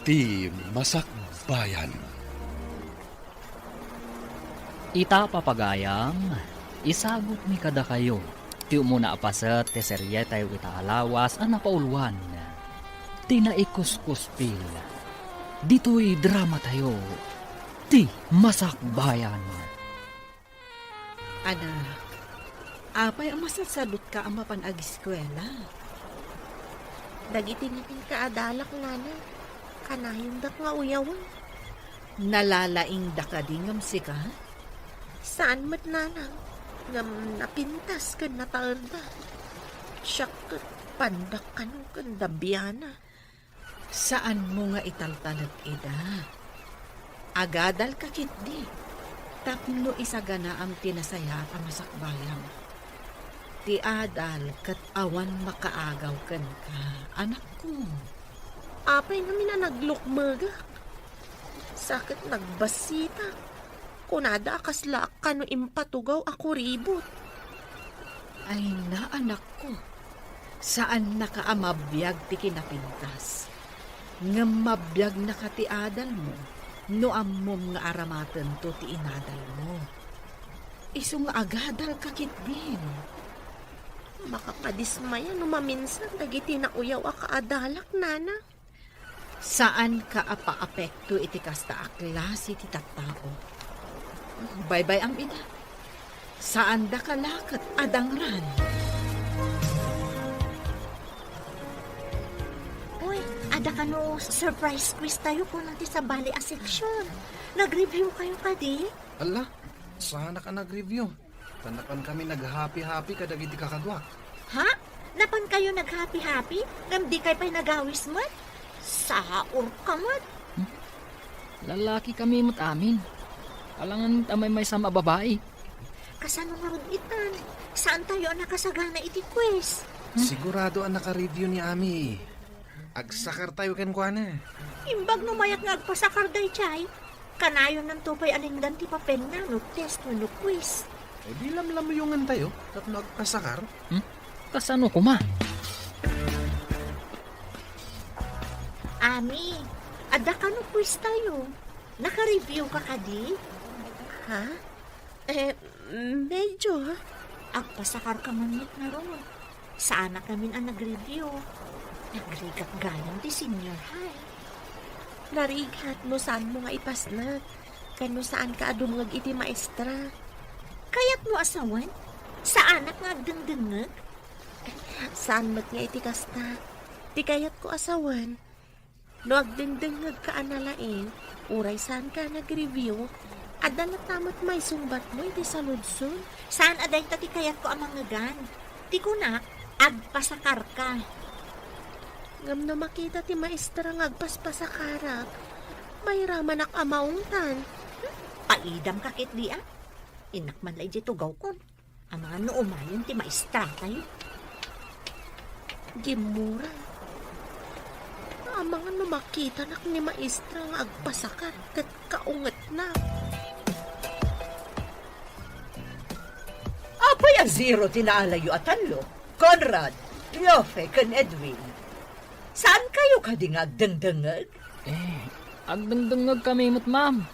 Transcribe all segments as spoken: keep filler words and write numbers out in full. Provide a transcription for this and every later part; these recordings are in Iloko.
Ti Masakbayan. Ita, papagayam, isagutmi kadakayo ti umuna a paset ti serietayo ita a lawas a napauluan, Ti Naikuskuspil. Ditoy dramatayo, Ti Masakbayan. Anak, apay a masatsadutka a mapan agiskuela? Dagiti ngamin kaadalak, nana, kanayondak nga uyawen. Nalalaingda kadi ngem sika? Saan met, nanang, ngem napintas ken nataerda. Siak ket pandak kano ken da Biana. Saanmo nga italtalek ida. Agadalka ketdi tapno isaganaam ti nasayaat a masakbayam. Ti adal ket awan makaagaw kenka, anakko. Apay ngamin a naglukmegak? Sa ket nagbasitak. Kunada a kaslaak kano impatugaw a kuribot. Ay na, anakko. Saannaka a mabiag ti kinapintas. Ngem mabiagnaka ti adalmo no ammom nga aramatento ti inadalmo. Isu nga agadalka ketdin. Makapadismaya no maminsan dagiti nauyaw a kaadalak, nana. Saanka a paapekto iti kasta a klase ti tattao. Baybay-am ida. Saandaka la ket a dangran. Uy, adda kano surprise quiz tayo kuno ti sabali a section. Nag-review kayo kadi? Ala, saanak a nag-review. Ta napan kami nag-happy-happy kadagiti kakaduak. Ha? Napan kayo nag-happy-happy? Ngem di kay pay nagawis met? Saurka met. Hmm? Lalaki kami met amin. Alangan met a maymaysa a babai. Kasano ngarud itan? Saan tayo a nakasagana iti quiz? Hmm? Sigurado a naka-review ni Ami. Agsakar tayo kenkuana. Imbag no mayak nga agpasakar daydiay, kanayonnanto pay a lengdan ti papelna no test wenno quiz. E di lamlamuyongan tayo tapno agpasakar. Hmm? Kasano koma? Ami, adda kano quiz tayo? Naka-review ka kadi? Ha? Eh, medyo. Agpasakarka man met ngarud. Saanak ngamin a nag-review. Nagrigat gayam ti senior high. Narigat no saanmo nga ipasnek, ken no saanka a dumngeg iti maestra. Kayatmo a sawen? Saanak nga agdengdengngeg? Saan met nga iti kasta. Ti kayatko a sawen, no agdengdengngegka a nalaing, uray saanka a nag-review, adda latta met maisungbatmo iti saludsod. Saan a dayta ti kayatko a mangngegan. Ti kunak, agpasakarka. Ngem no makita ti maestra nga agpaspasakarak, mairamanak a maungtan. Hmm? Paidamka ketdi a. Innak man la idiay tugawkon. Amangan no umayon ti maestra tayo. Gimmura. Amangan no makitanak ni maestra nga agpasakar ket kaungetna. Apay a zero ti naalayo a tallo? Conrad, Leofe, ken Edwin. Saan kayo kadi nga agdengdengngeg? Eh, agdengdengngeg kami met, ma'am.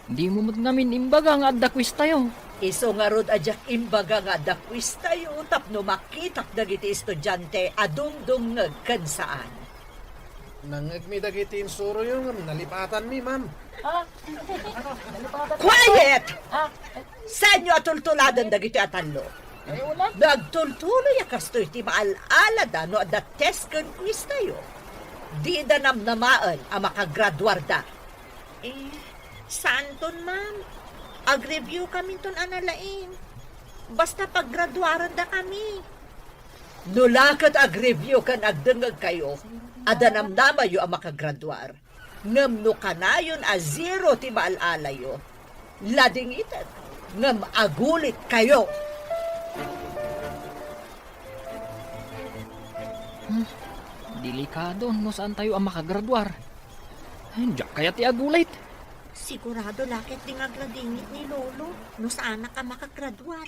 Dimo met ngamin imbaga nga adda quiz tayo. Isu ngarud a diak imbaga nga adda quiz tayo tapno makitak dagiti estudiante a dumdumngeg ken saan. Nangngegmi dagiti insuroyo ngem nalipatanmi, ma'am. Ah, ano? Nalipatan? Quiet! Ah, eh. Saanyo a tultuladen dagiti a tallo? Eh, wala. Nagtultuloy a kastoy ti maal-alada no adda test ken quiz tayo. Dida namnamaen a makagraduarda. Eh, saanton, ma'am? Ag-review kaminton a nalaing. Basta paggraduarenda kami. No la ket ag-review ken agdengngeg kayo, adda namnamayo a makagraduar. Ngem no kanayon a zero ti maal-alayo, ladingiten, ngem agulit kayo. Hmm, delikado no saan tayo a makagraduar. Ay, diak kayat ti agulit. Sigurado la ketdi nga agladingit ni Lolo no saanak a makagraduar.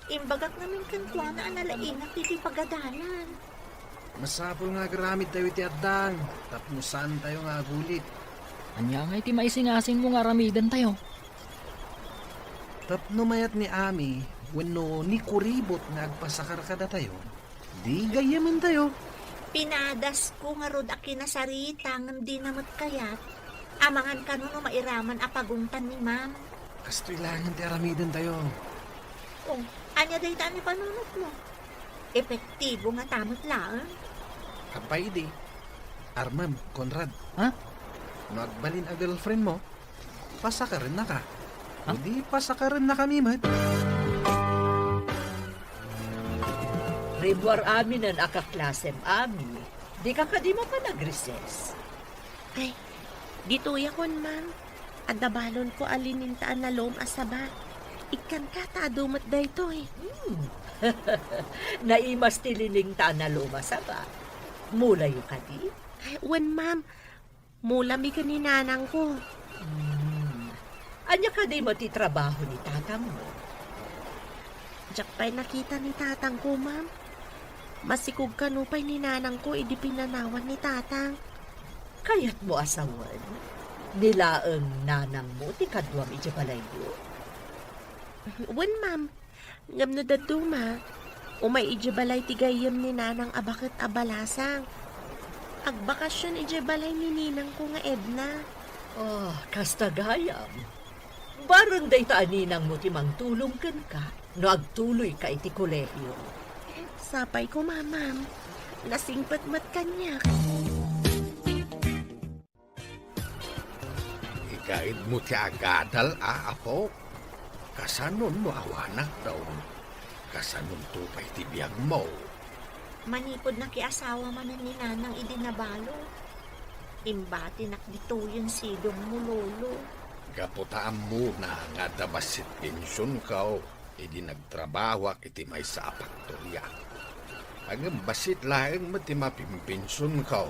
Imbagak ngamin kenkuana a nalaingak iti pagadalan. Masapul nga agaramidtayo iti addang tapno saantayo nga agulit. Ania ngay ti maisingasingmo nga aramidentayo? Tapno mayat ni Ami wenno ni Kuribot nga agpasakar kadatayo, di gayyementayo. Pinadasko ngarud a kinasarita ngem dina met kayat. Amangan kano no mairaman a pagungtan ni Ma'am. Kastoy laengen ti aramidentayo. Oh, ania dayta a panunotmo? Epektibo ngata met laeng. Apay idi, armem, Conrad. Ha? No agbalin a girlfriendmo, pasakarennaka. Ha? Idi pasakarennakami met. Rimmuar aminen a kaklasem, Ami. Dika kadi mapan agrises? Ay, ditoyakon, ma'am. Adda balonko a lining ta analum a saba. Ikkanka ta adu met daytoy. Hmm. Naimas ti lining ta analum a saba. Mulayo kadi? Ay, wen, ma'am. Mulami ken ni nanangko. Hmm. Ania kadi met ti trabaho ni tatangmo? Diak pay nakita ni tatangko, ma'am. Masikog kano pay ni nanangko idi pinanawan ni tatang. Kayatmo a sawen ni laeng nanangmo ti kaduam idiay balayyo? Wen, ma'am. Ngem no dadduma, umay idiay balay ti gayyem ni nanang a baket a balasang. Agbakasion idiay balay ni ninangko nga Edna. Ah, kasta gayam. Bareng dayta a ninangmo ti mangtulong kenka no agtuloyka iti kolehio. Sapay koma, ma'am. Nasingpet met kaniak. Igaedmo ti agadal, a, apo? Kasanon no awanak daw? Kasanonto pay ti biagmo? Manipud nakiasawa manen ni nanang idi nabalo, imbatinak ditoyen sidongmo, lolo. Gapu ta ammona nga adda bassit pensionko idi nagtrabahoak iti maysa a faktoria. Ngem bassit laeng met ti mapimpensionko.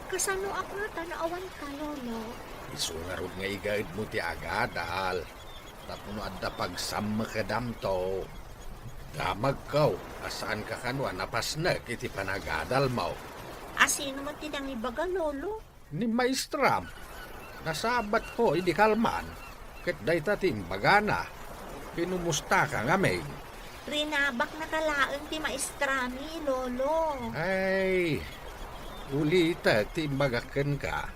Kasanoak ngata no awanka, lolo? Isu ngarud nga igaedmo ti agadal. Tapno adda pagsammekedamto, damagko a saanka kano a napasnek iti panagadalmo. A sino met ti nangibaga, lolo? Ni maestram. Nasabatko idi kalman, ket dayta ti imbagana. Kinumustaka ngamin. Rinabaknaka laeng ti maestrami, lolo. Ay, ulitek ti imbagak kenka.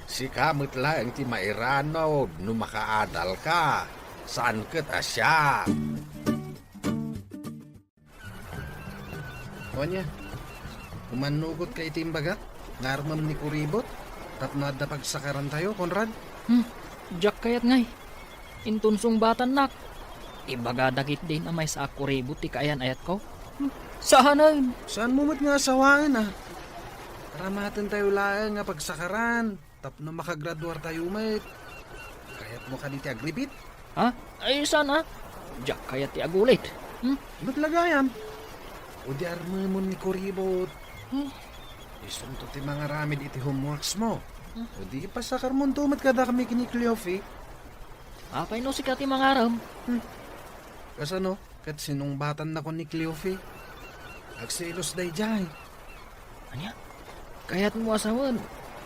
Sika met laeng ti mairanod no makaadalka. Saan ket a siak. O ania, umannugotka iti imbagak nga armem ni Kuribot tapno adda pagsakarantayo, Conrad? Hmm, diak kayat ngay. Inton sungbatannak, ibaga dagitdi a maysa a Kuribot ti kaayan-ayatko. Hmm, saanen. Saanmo met nga asawaen, a? Aramatentayo laeng nga pagsakaran. Tapno makagraduartayo met. Kayatmo kadi ti agripit? Ha? Ay, saan a? Diak kayat ti agulit. Hmm? Met la gayam. O di armemon ni Kuribot. Hmm? Isunto ti mangaramid iti homeworksmo. Hmm? O di pasakarmonto met kadakami ken ni Cleofe. Apay no sika ti mangaram? Hmm. Kasano? Ket sinungbatannakon ni Cleofe. Agselos daydiay. Ania? Kayatmo a sawen,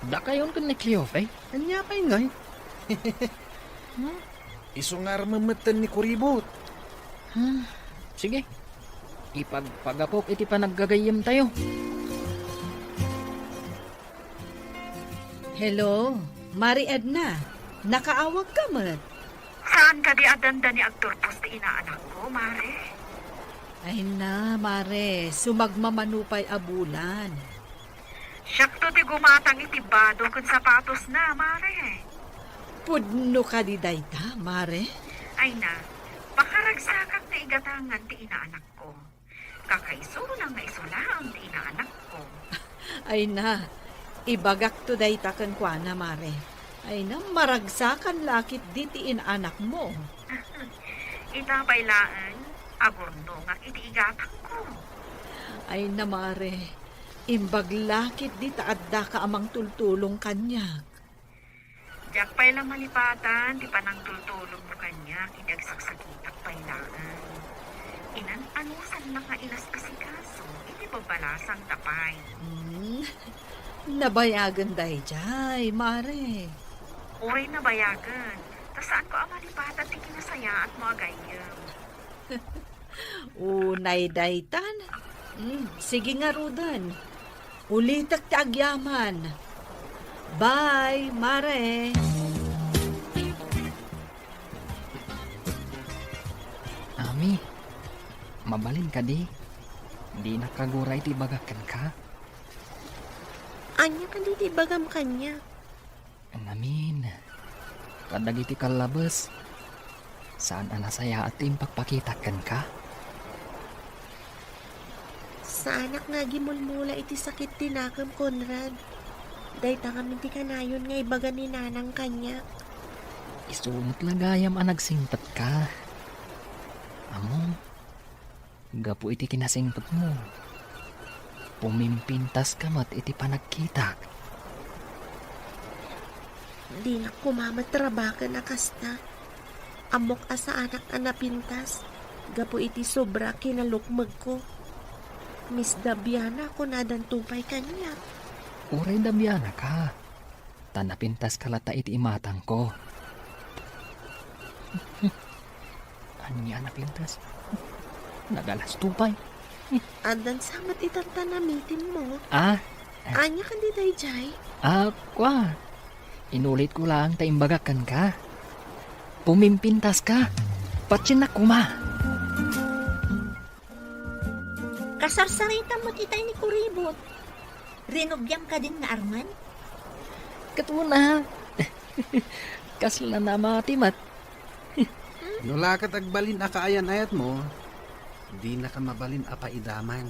dakayon ken ni Cleofe? Ania pay ngay? Hmm? Isu nga armem metten ni Kuribot. Hmm. Sige. Ipagpagapok iti panaggagayyemtayo. Hello, Mari Edna. Nakaawagka met? Saan kadi a dandani agturpos ti inaanakko, Mare? Ay na, Mare, sumagmamano pay a bulan. Siakto ti gumatang iti bado ken sapatosna, Mare. Pudno kadi dayta, Mare? Ay na, pakaragsakak nga igatangan ti inaanakko. Kakaisuna nga isu laeng ti inaanakko. Ay na, ibagakto dayta kenkuana, Mare. Ay na, maragsakan la ketdi ti inaanakmo. Ita pay laeng, agurnongak iti igatangko. Ay na, Mare, imbag la ketdi ta addaka a mangtultulong kaniak. Diak pay la malipatan ti panangtultulongmo kaniak idi agsaksakitak pay laeng. Inan, anusanna nga inas-asikaso iti babalasangta pay. Hmm, nabayagen daydiay, mare. Uray nabayagen, ta saanko a malipatan ti kinasayaatmo a gayyem. Unay daytan. Hmm, sige ngaruden. Ulitek ti agyaman. Bye, mare. Ami, mabalin kadi? Dinak kagura iti ibagak kenka. Ania kadi ti ibagam kaniak? Ngamin, kadagiti kallabes, saan a nasayaat ti impakpakitak kenka? Saanak nga agimulmula iti sakit ti nakem, Conrad. Dayta ngamin ti kanayon nga ibaga ni Nanang kaniak. Isu met la gayam a nagsingpetka. Ammom, gapu iti kinasingpetmo, pumimpintaska met iti panagkitak. Dinak koma met rabaken a kasta. Ammok a saanak a napintas gapu iti sobra a kinalukmegko. Miss Dabiana, kunadanto pay kaniak. Uray Dabiana ka, ta napintaska latta iti imatangko. Ania a napintas? Nagalasto pay. Addan sa met itan ta namitimmo. Ah? Ania kadi daydiay? Ah, kua. Inulitko laeng ta imbagak kenka. Pumimpintaska. Patiennak koma. Kasarsaritam met itay ni Kuribot. Rinugiam kadin nga armen? Ket una. Kasla namati met. No la ket agbalin a kaayan-ayatmo, dinaka mabalin a paidaman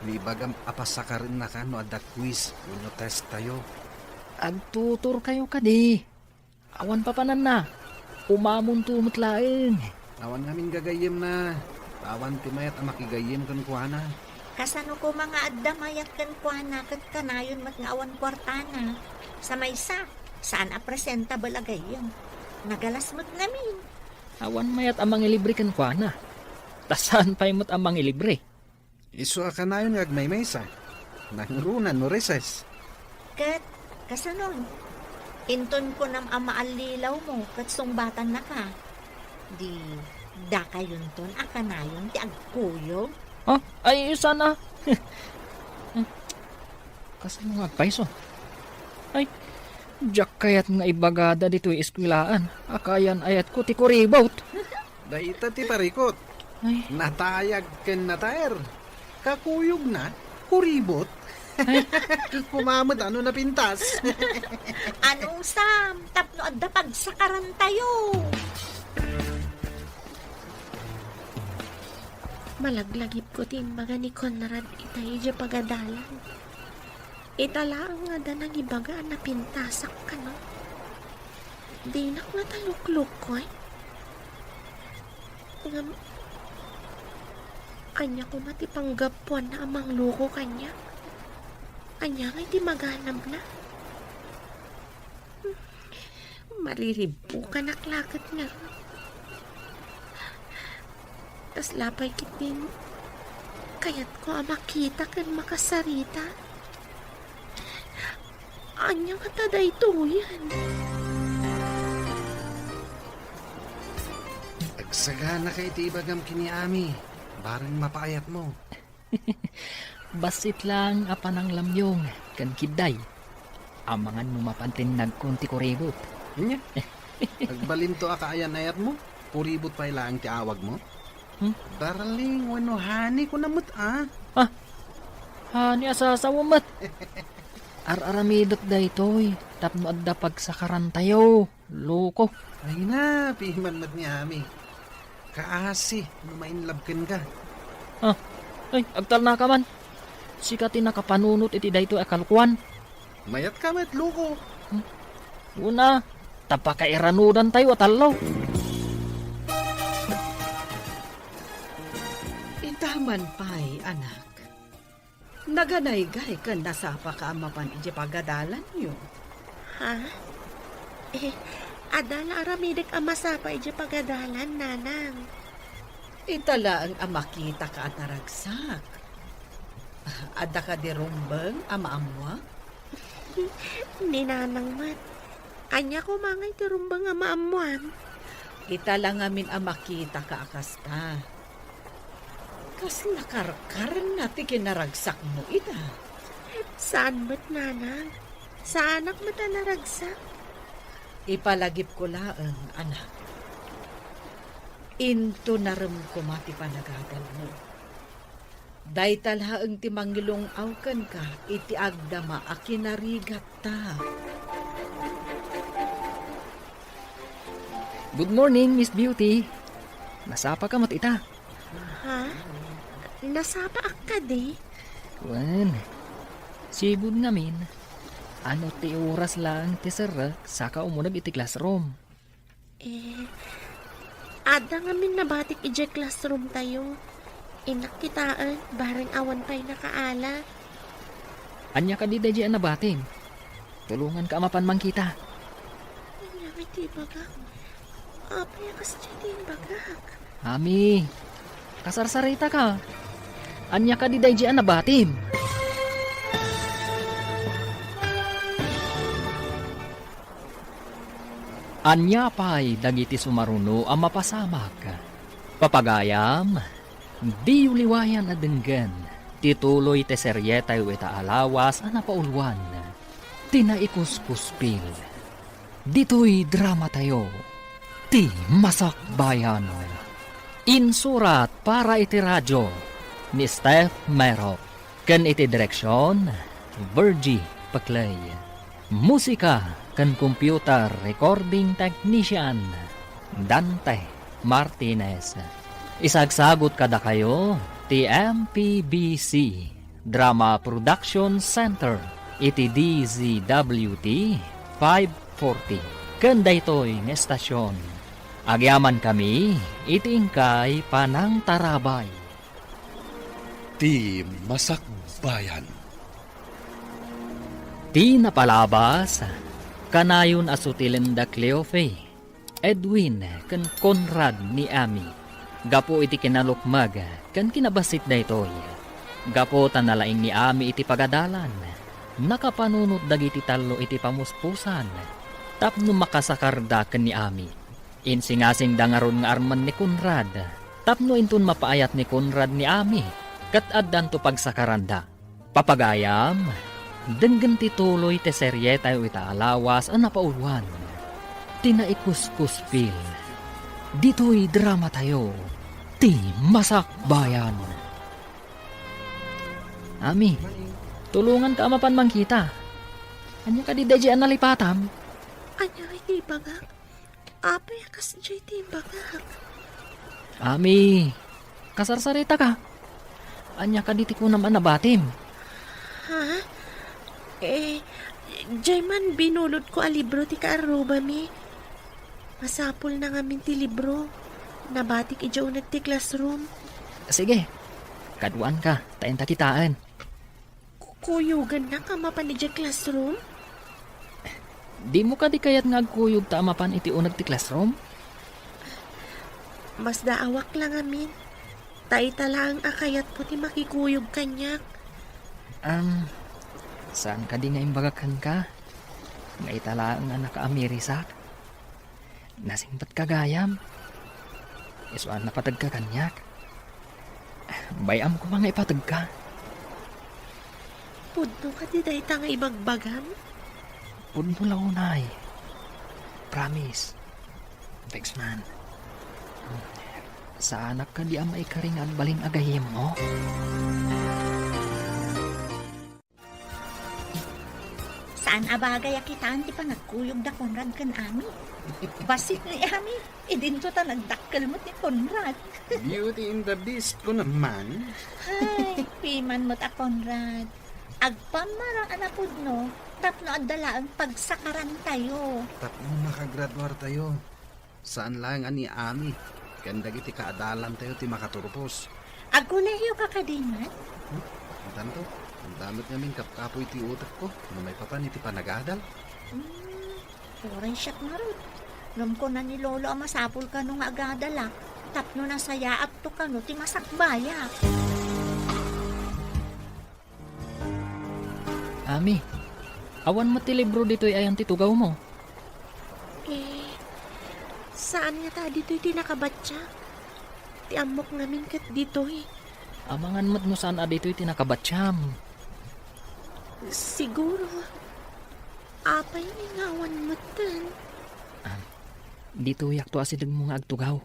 no ibagam a pasakarennaka no adda quiz wenno testtayo. Agtuturkayo kadi. Awan papananna. Umamonto met laeng. Awan ngamin gagayyemna. Awan ti mayat a makigayyem kenkuana. Kasano koma nga adda mayat kenkuana ket kanayon met nga awan kuartana? Sa maysa, saan a presentable a gayyem. Nagalas met ngamin. Awan mayat a mangilibre kenkuana. Ta saan pay met a mangilibre. Isu a kanayon nga agmaymaysa. Nangruna no recess. Ket, kasano? Inton kunam a maallilawmo ket sungbatannaka, di dakayonton a kanayon ti agkuyog? Ha? Ay, saan a? Kasano nga agpayso? Ay, diak kayat nga ibagada ditoy eskuelaan a kaayan-ayatko ti kuribot. Dayta ti parikut. Ay. Natayag ken nataer. Kakuyogna, kuribot. Ay. Kumamet ano napintas. Anusam, tapno adda pagsakarantayo. Malaglagipko ti imbaga ni Conrad itay idiay pagadalan. Ita laeng nga adda nangibaga a napintasak kano. Dinak nataluklukkoy. Ngem, ania koma ti panggapuanna a mangloko kaniak? Ania ngay ti maganabna? Mariribbukanak la ket ngarud. Kasla pay ketdin kayatko a makita ken makasarita. Ania ngata daytoyen? Agsaganaka iti ibagam ken ni Ami, bareng mapaayatmo. Bassit laeng a pananglamyong ken kidday. Amangan no mapan ti nagkon ti kuribot. Ania? Agbalinto a kaayan-ayatmo? Kuribot pay laeng ti awagmo? Hmm? Darling wenno honey kuna met a? Ah, honey a sasawa met. Ar-aramidek daytoy tapno adda pagsakarantayo. Loko. Ay na, piman met ni Ami. Kaasi no ma-inlove kenka. Ah, ay, agtalnaka man. Sika ti nakapanunot iti daytoy a kalokoan. Mayatka met, loko. Hmm. Una, ta pakairanudantayo a tallo. Ita man pay, anak. Naganaygay ken nasapaka a mapan idiay pagadalanyo. Ha? Eh, adda la aramidek a masapa idiay pagadalan, Nanang. Ita laeng a makitaka a naragsak. Adda kadi rumbeng a maammoam? Ni nanang met. Ania koma ngay ti rumbeng a maammoam? Ita la ngamin a makitaka a kasta. Kasla karkarna ti kinaragsakmo ita. Saan met, nanang. Saanak met a naragsak. Ipalagipko laeng, anak. Intunarem koma ti panagadalmo. Dayta laeng ti mangilung-aw kenka iti agdama a kinarigatta. Good morning, Miss Beauty. Nasapaka met ita? Ha? Nasapaak kadi? Wen, sigud ngamin, ano ti oras laeng ti serrek saka umuneg iti classroom? Eh, adda ngamin nabatik idiay classroom tayo. Innak kitaen, bareng awan pay nakaala. Ania kadi daydiay a nabatim? Tulonganka a mapan mangkita. Ania ngay ti ibagak? Apay a kasdiay ti imbagak? Ami, kasarsaritaka. Ania kadi daydiay a nabatim? Ania pay dagiti sumaruno a mapasamak? Papagayam, diyo liwayan a denggen ti tuloy ti serietayo ita a lawas a napauluan, Ti Naikuskuspil. Ditoy dramatayo, Ti Masakbayan. Insurat para iti radio ni Steph Mero. Ken iti direksion, Virgie Peclay. Musika ken computer recording technician, Dante Martinez. Isagsagut kadakayo ti M P B C Drama Production Center iti D Z W T five forty. Ken daytoy nga estasion, agyamankami iti inkay panangtarabay. Ti Masakbayan. Ti napalabas, kanayon a sutilen da Cleofe, Edwin, ken Conrad ni Ami. Gapu iti kinalukmeg ken kinabassit daytoy, gapu ta nalaing ni Ami iti pagadalan, nakapanunot dagiti tallo iti pamuspusan tapno makasakarda ken ni Ami. Insingasingda ngarud nga armen ni Conrad tapno inton mapaayat ni Conrad ni Ami ket addanto pagsakaranda. Papagayam, denggen ti tuloy ti serietayo ita a lawas a napauluan, Ti Naikuskuspil. Ditoy dramatayo, Ti Masakbayan. Ami, tulonganka a mapan mangkita. Ania kadi daydiay a nalipatam? Ania ngay ti ibagak? Apay a kasdiay ti imbagak? Ami, kasarsaritaka. Ania kadi ti kunam a nabatim? Ha? Eh, diay man binulodko a libro ti kaarrubami. Masapulna ngamin ti libro. Nabatik idiay uneg ti classroom. Sige, kaduanka, ta inta kitaen. Ku-, kuyogannak a mapan idiay classroom? Dimo kadi kayat nga agkuyogta a mapan iti uneg ti classroom? Masdaawak la ngamin. Ta ita laeng a kayatmo ti makikuyog kaniak. Am, saan kadi nga imbagak kenka nga ita laeng a nakaamirisak? Nasingpetka gayam. Isu a napategka kaniak. Bay-am koma nga ipategka. Pudno kadi dayta nga ibagbagam? Pudno la unay. Promise. Thanks, man. Saanak kadi a maikari nga agbalin a gayyemmo? Saan a bagay a kitaan ti panagkuyog da Conrad ken Ami. Bassit ni Ami, idinto ta nagdakkel met ni Conrad. Beauty and the Beast ko naman. Ay, piman met a Conrad. Agpammara a napudno, tapno adda laeng pagsakarantayo. Tapno makagraduartayo. Saan laeng a ni Ami ken dagiti kaadalantayo ti makaturpos. Agkolehiyoka kadi met? Hmm? Intanto, adda met ngamin kapkapoy ti utekko no maipapan iti panagadal. Hmm, uray siak ngarud. Ngem kuna ni Lolo a masapul kano nga agadalak. Tapno nasayaatto kano ti masakbayak. Ami, awan met ti libro ditoy ayan ti tugawmo? Eh, saan ngata a ditoy ti nakabatyak? Ti ammok ngamin ket ditoy. Amangan met no saan a ditoy ti nakabatyam. Siguro. Apay nga awan metten? Ah, ditoyakto a sidegmo nga agtugaw.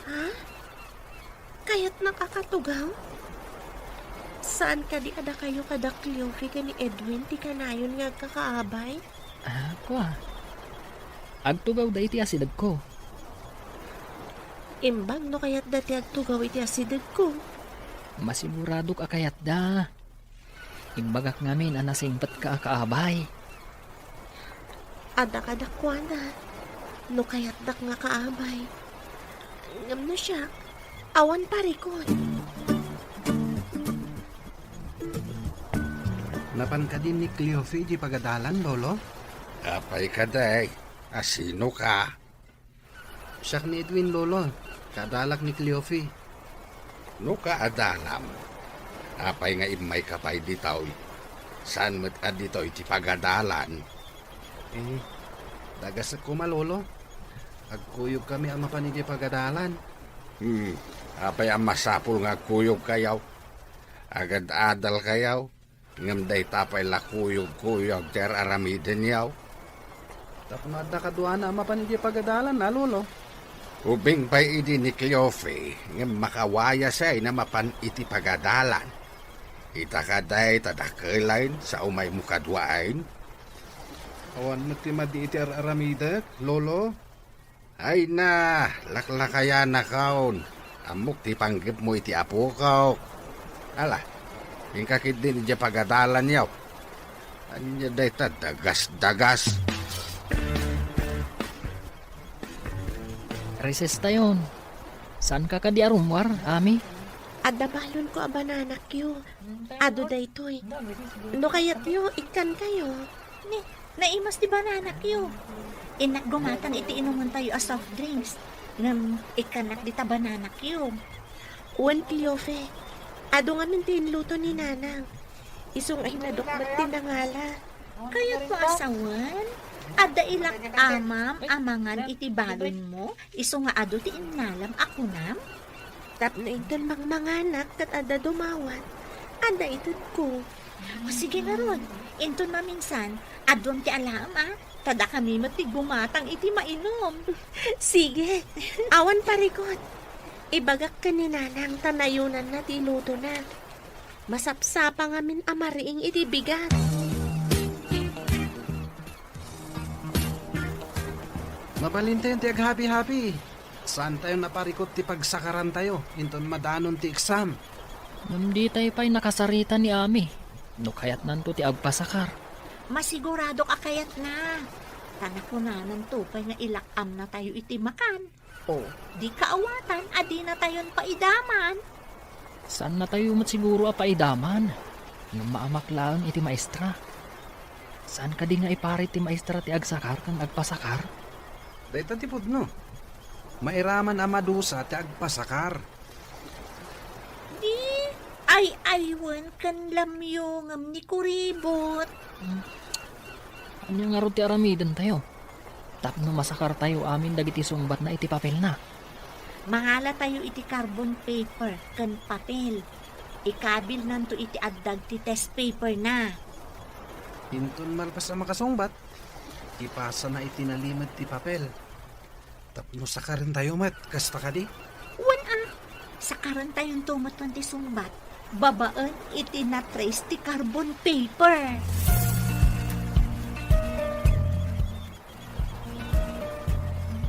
Ha? Kayatnak a katugaw? Saan kadi a dakayo kada Cleofe ken ni Edwin ti kanayon nga agkakaabay? Ah, kua. Agtugawda iti asidegko. Imbag no kayatda ti agtugaw iti asidegko. Masiguradok a kayatda. Imbagak ngamin a nasingpetka a kaabay. Adda kadakuada, no kayatdak nga kaabay. Ngem no siak, awan parikut. Napan kadi ni Cleofe iti pagadalan, Lolo? Apay kadi? A sinoka? Siak ni Edwin, Lolo. Kaadalak ni Cleofe. No kaadalam, apay nga immayka pay ditoy? Saan met a ditoy ti pagadalan? Eh, dagasek koma, Lolo. Agkuyogkami a mapan idiay pagadalan. Hmm, apay a masapul nga agkuyogkayo? Agad-adalkayo? Ngem dayta pay la kuyogkuyog ti ar-aramidenyo. Tapno adda kaduana a mapan iti pagadalan a, Lolo. Ubing pay idi ni Cleofe, ngem makawayasay a mapan iti pagadalan. Ita kadi ta dakelayn sa umaymo kaduain? Awan met ti madi iti ar-aramidek, Lolo. Ay na, laklakayanakon. Ammok ti panggepmo iti apokok. Ala, inka ketdin idiay pagadalanyo. Ania dayta dagas-dagas? Recess tayon. Saanka kadi a rummuar, Ami? Adda balonko a bananakyo. Adu daytoy. No kayatyo, ikkankayo. Ni, naimas ti bananakyo. Innak gumatang iti inumentayo a soft drinks. Ngem ikkannak dita bananakyo. Wen, Cleofe, adu ngamin ti inluto ni Nanang. Isu nga inadok met ti nangala. Kayatmo a sawen? Adda ilak amam a mangan iti balonmo? Isu nga adu ti innalam a kunam? Tapno inton mangmanganak ket adda dumawat, adda itedko. O, sige ngarud, inton maminsan, aduam ti alaem, a? Ta dakami met ti gumatang iti mainum. Sige, awan parikut. Ibagak ken ni Nanang ta nayunanna ti ilutona. Masapsapa ngamin a mariing iti bigat. Mabalintayon ti aghabi-habi. Saantayon a parikut ti pagsakarantayo inton madanon ti eksam. Ngem ditay pay nakasarita ni Ami no kayatnanto ti agpasakar. Masiguradok a kayatna. Ta nakunananto pay nga ilak-amnatayo iti makan. O, di kaawatan a dinatayon paidaman. Saannatayo met siguro a paidaman. Ngem maamak laeng iti maestra. Saan kadi nga iparit ti maestra ti agsakar ken agpasakar? Dayta ti pudno. Mairaman a madusa ti agpasakar. Di ay-aywen ken lamyongem ni kuribot. Hmm. Ania ngarud ti aramidentayo tapno masakartayo amin dagiti sungbatna iti papelna? Mangalatayo iti carbon paper ken papel. Ikabilnanto iti addag ti test paperna. Inton malpas a makasungbat, ipasana iti nalimed ti papel. Tapno sakarentayo met, kasta kadi? Wen a, sakarentayonto met wen ti sungbat babaen iti na-trace ti carbon paper.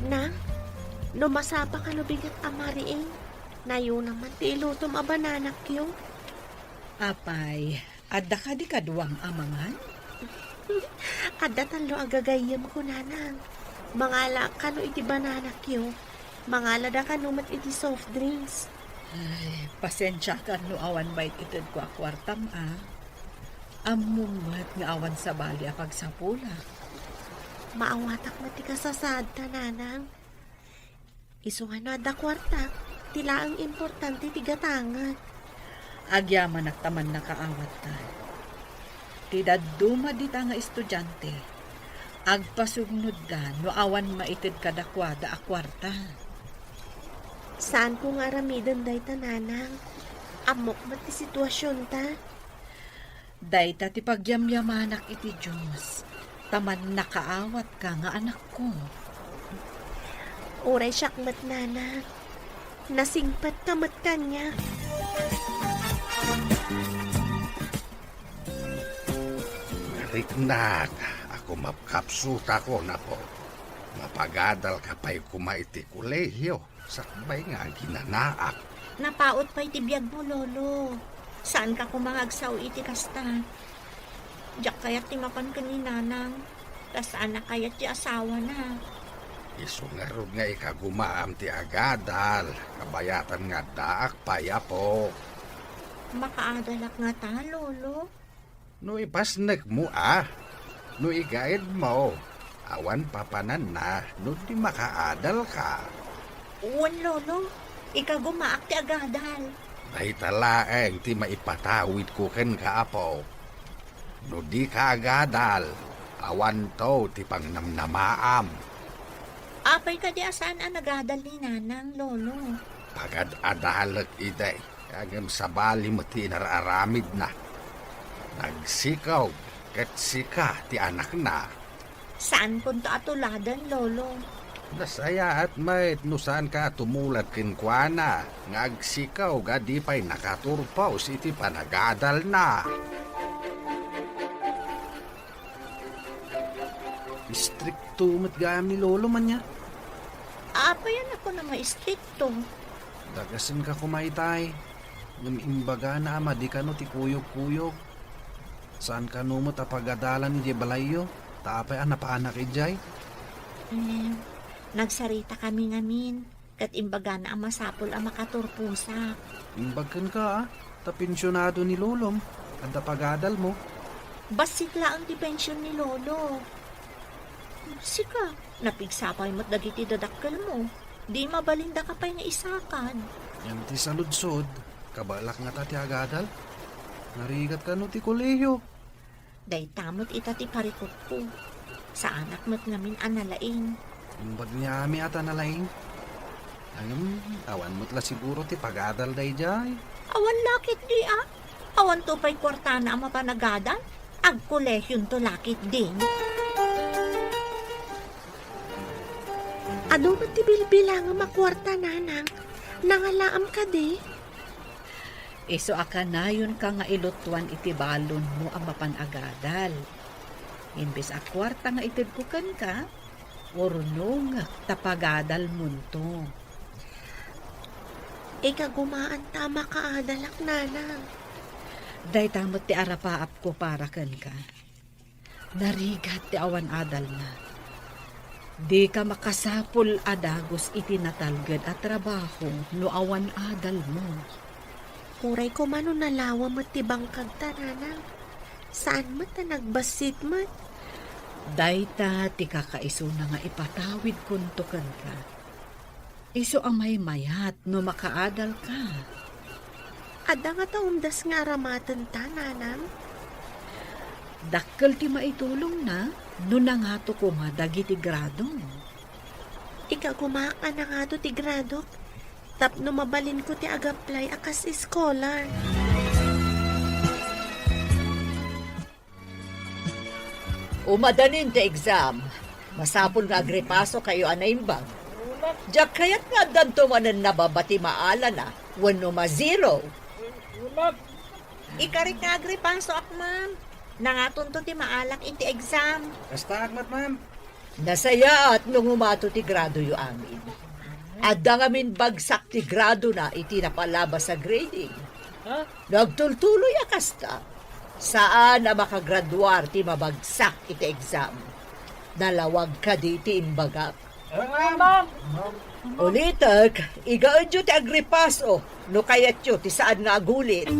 Nang, no masapa kano bigat a mariing, nayuna man ti ilutom a bananakyo. Apay, adda kadi kaduam a mangan? Adda tallo a gagayyemko, Nanang. Mangalaak kano iti bananakyo. Mangalada kano met iti soft drinks. Ay, pasensiakan no awan met itedko a kuartam, a. Ammom met nga awan sabali a pagsapulak. Maawatak met ti kasasaadta, Nanang. Isu nga no adda kuartak, ti laeng importante ti gatanget. Agyamanak ta mannakaawatka. Ti dadduma dita nga estudiante, agpasugnodda no awan maited kadakuada a kuarta. Saanko nga aramiden dayta, nanang. Ammok met ti situasionta. Dayta ti pagyamyamanak iti Dios, ta mannakaawatka nga anakko. Uray siak met, nanang. Nasingpetka met kaniak. Riknak a kumapkapsutakon, apo. Mapagadalka pay koma iti kolehio sakbay nga aginanaak. Napaut pay ti biagmo, Lolo. Saanka koma nga agsao iti kasta. Diak kayat ti mapan ken ni Nanang. Ta saan a kayat ti asawana. Isu ngarud nga ikagumaam ti agadal, kabayatan nga addaak pay, apo. Makaadalak ngata, Lolo? No ipasnekmo a, no igaedmo, awan papananna no di makaadalka. Wen, Lolo, ikagumaak ti agadal. Dayta laeng ti maipatawidko kenka, apo. No dika agadal, awanto ti pangnamnamaam. Apay kadi a saan a nagadal ni Nanang, Lolo? Pagad-adalek idi, ngem sabali met ti inar-aramidna. Nagsikaw ket sika ti anakna. Saankonto a tuladen, Lolo. Nasayaat met no saanka a tumulad kenkuana nga agsikaw a di pay nakaturpos iti panagadalna. Istrikto met gayam ni Lolo man ya. Apay a kunam a istrikto? Dagasenka koma itay. Ngem imbagana a madi kano ti kuyog-kuyog. Saan kano met a pagadalan idiay balayyo, ta apay a napaanak idiay? Eh, nagsarita kami ngamin, ket imbagana a masapul a makaturposak. Imbag kenka, a, ta pensionado ni lolom, adda pagadalmo. Bassit laeng ti pension ni lolo. Sika, napigsa pay met dagiti dadakkelmo. Di mabalindaka pay nga isakad. Ngem ti saludsod, kabaelak ngata ti agadal? Narigat kano ti kolehiyo? Dayta met ita ti parikutko. Saanak met ngamin a nalaing. Imbag ni Ami a ta nalaing. Ngem, awan met la siguro ti pagadal daydiay. Awan la ketdi a. Awanto pay kuartana a mapanagadal. Agkolehionto la ketdin. Adu met ti bilbilangem a kuarta, nanang. Nangalaam kadi? Isu a kanayonka nga ilutuan iti balonmo a mapan-agadal. Imbes a kuarta nga itedko kenka, urnongek ta pagadalmonto. Ikagumaanta a makaadalak, nanang. Dayta met ti arapaapko para kenka. Narigat ti awan adalna. Dika makasapul a dagus iti natalged a trabaho no awan adalmo. Uray koma no nalawa met ti bangkagta, nanang. Saan met a nagbassit met. Dayta ti kakaisuna nga ipatawidkonto kenka. Isu a maymayat no makaadalka. Adda ngata umdas nga aramatenta, nanang? Dakkel ti maitulongna no nangato koma dagiti grado. Ikagumaak a nangato ti gradok tapno mabalinko ti agaplay a kas scholar. Umadanin ti exam. Masapul nga agripasokayo a naimbag. Diak kayat nga addanto manen nababa ti maalana wenno ma-zero. Ikarik nga agripasoak, ma'am. Nangatonto ti maalak iti exam. Kastaak met, ma'am. Nasayaat no ngumato ti gradoyo amin. Adda ngamin bagsak ti gradona iti napalabas a grading. Ha? No agtultuloy a kasta, saan a makagraduar ti mabagsak iti exam. Nalawag kadi ti imbagak. Ma'am! Ulitek, igaedyo ti agripaso no kayatyo ti saan nga agulit.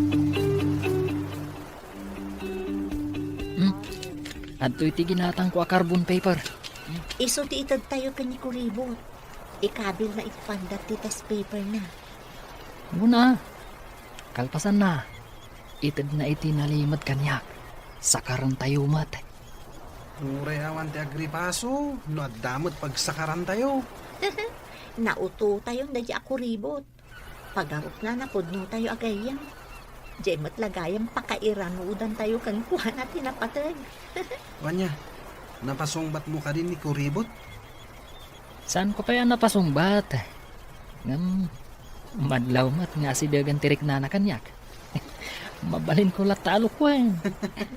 Hmm? Adtoy ti ginatangko a carbon paper. Isu ti itedtayo ken ni Kuribot. Ikabilna iti pandat ti test paperna. Muna, kalpasanna, itedna iti nalimed kaniak. Sakarantayo met. Uray awan ti agripaso, no adda met pagsakarantayo. Nautotayon daydi a kuribot. Pagarupna, napudnotayo a gayyem. Diay met la gayam pakairanudantayo kenkuana ti napateg. Ania, napasungbatmo kadi ni kuribot? Saanko pay a napasungbat. Ngem, madlaw met nga asidegan ti riknana kaniak. Mabalinko latta a lukuen.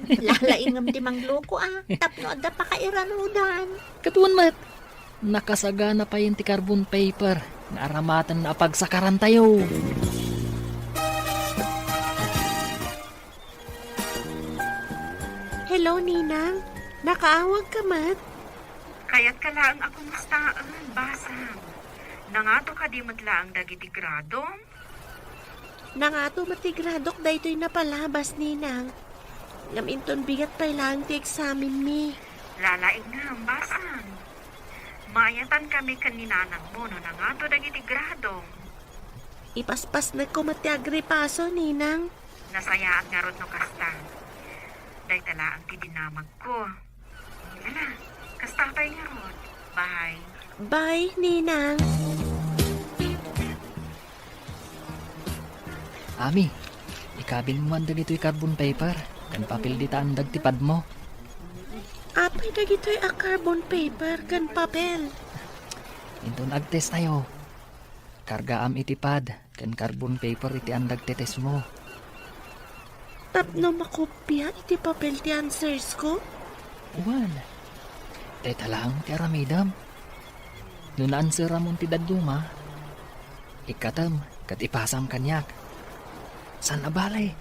Lalaingem ti mangloko a, tapno adda pakairanudan. Ket wen met, nakasagana payen ti carbon paper nga aramatenna a pagsakarantayo. Hello, Ninang. Nakaawagka met? Kayatka laeng a kumustaen, basang. Nangato kadi met laeng dagiti gradom? Nangato met ti gradok daytoy napalabas, Ninang. Ngem inton bigat pay laeng ti eksamenmi. Lalaingem, basang. Maayatan kami ken ni nanangmo no nangato dagiti gradom. Ipaspasnekko met ti agripaso, Ninang. Nasayaat ngarud no kasta. Dayta laeng ti dinamagko. Ala, kasta pay ngarud. Bye. Bye, Ninang. Ami, ikabilmo man dagitoy carbon paper ken papel dita andeg ti padmo. Apay dagitoy a carbon paper ken papel? Inton agtestayo, kargaam iti pad ken carbon paper iti andeg ti testmo. Tapno makopia iti papel ti answers ko? Wen, dayta laeng ti aramidem. No naanseramon ti dadduma, ikkatem ket ipasam kaniak. Saan a bale,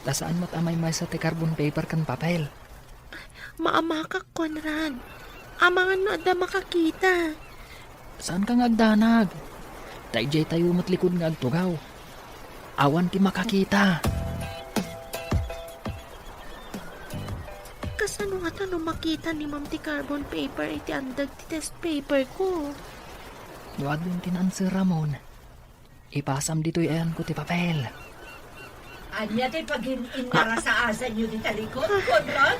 ta saan met a maymaysa ti carbon paper ken papel. Maamakak, Conrad. Amangan no adda makakita. Saanka nga agdanag. Ta idiay tayo met likod nga agtugaw. Awan ti makakita. Kasano ngata no makita ni Ma'am ti carbon paper iti andeg ti test paper ko? No adun ti naanseramon, ipasam ditoy ayanko ti papel. Ania ti pagin-innarasaasanyo dita likod, Conrad?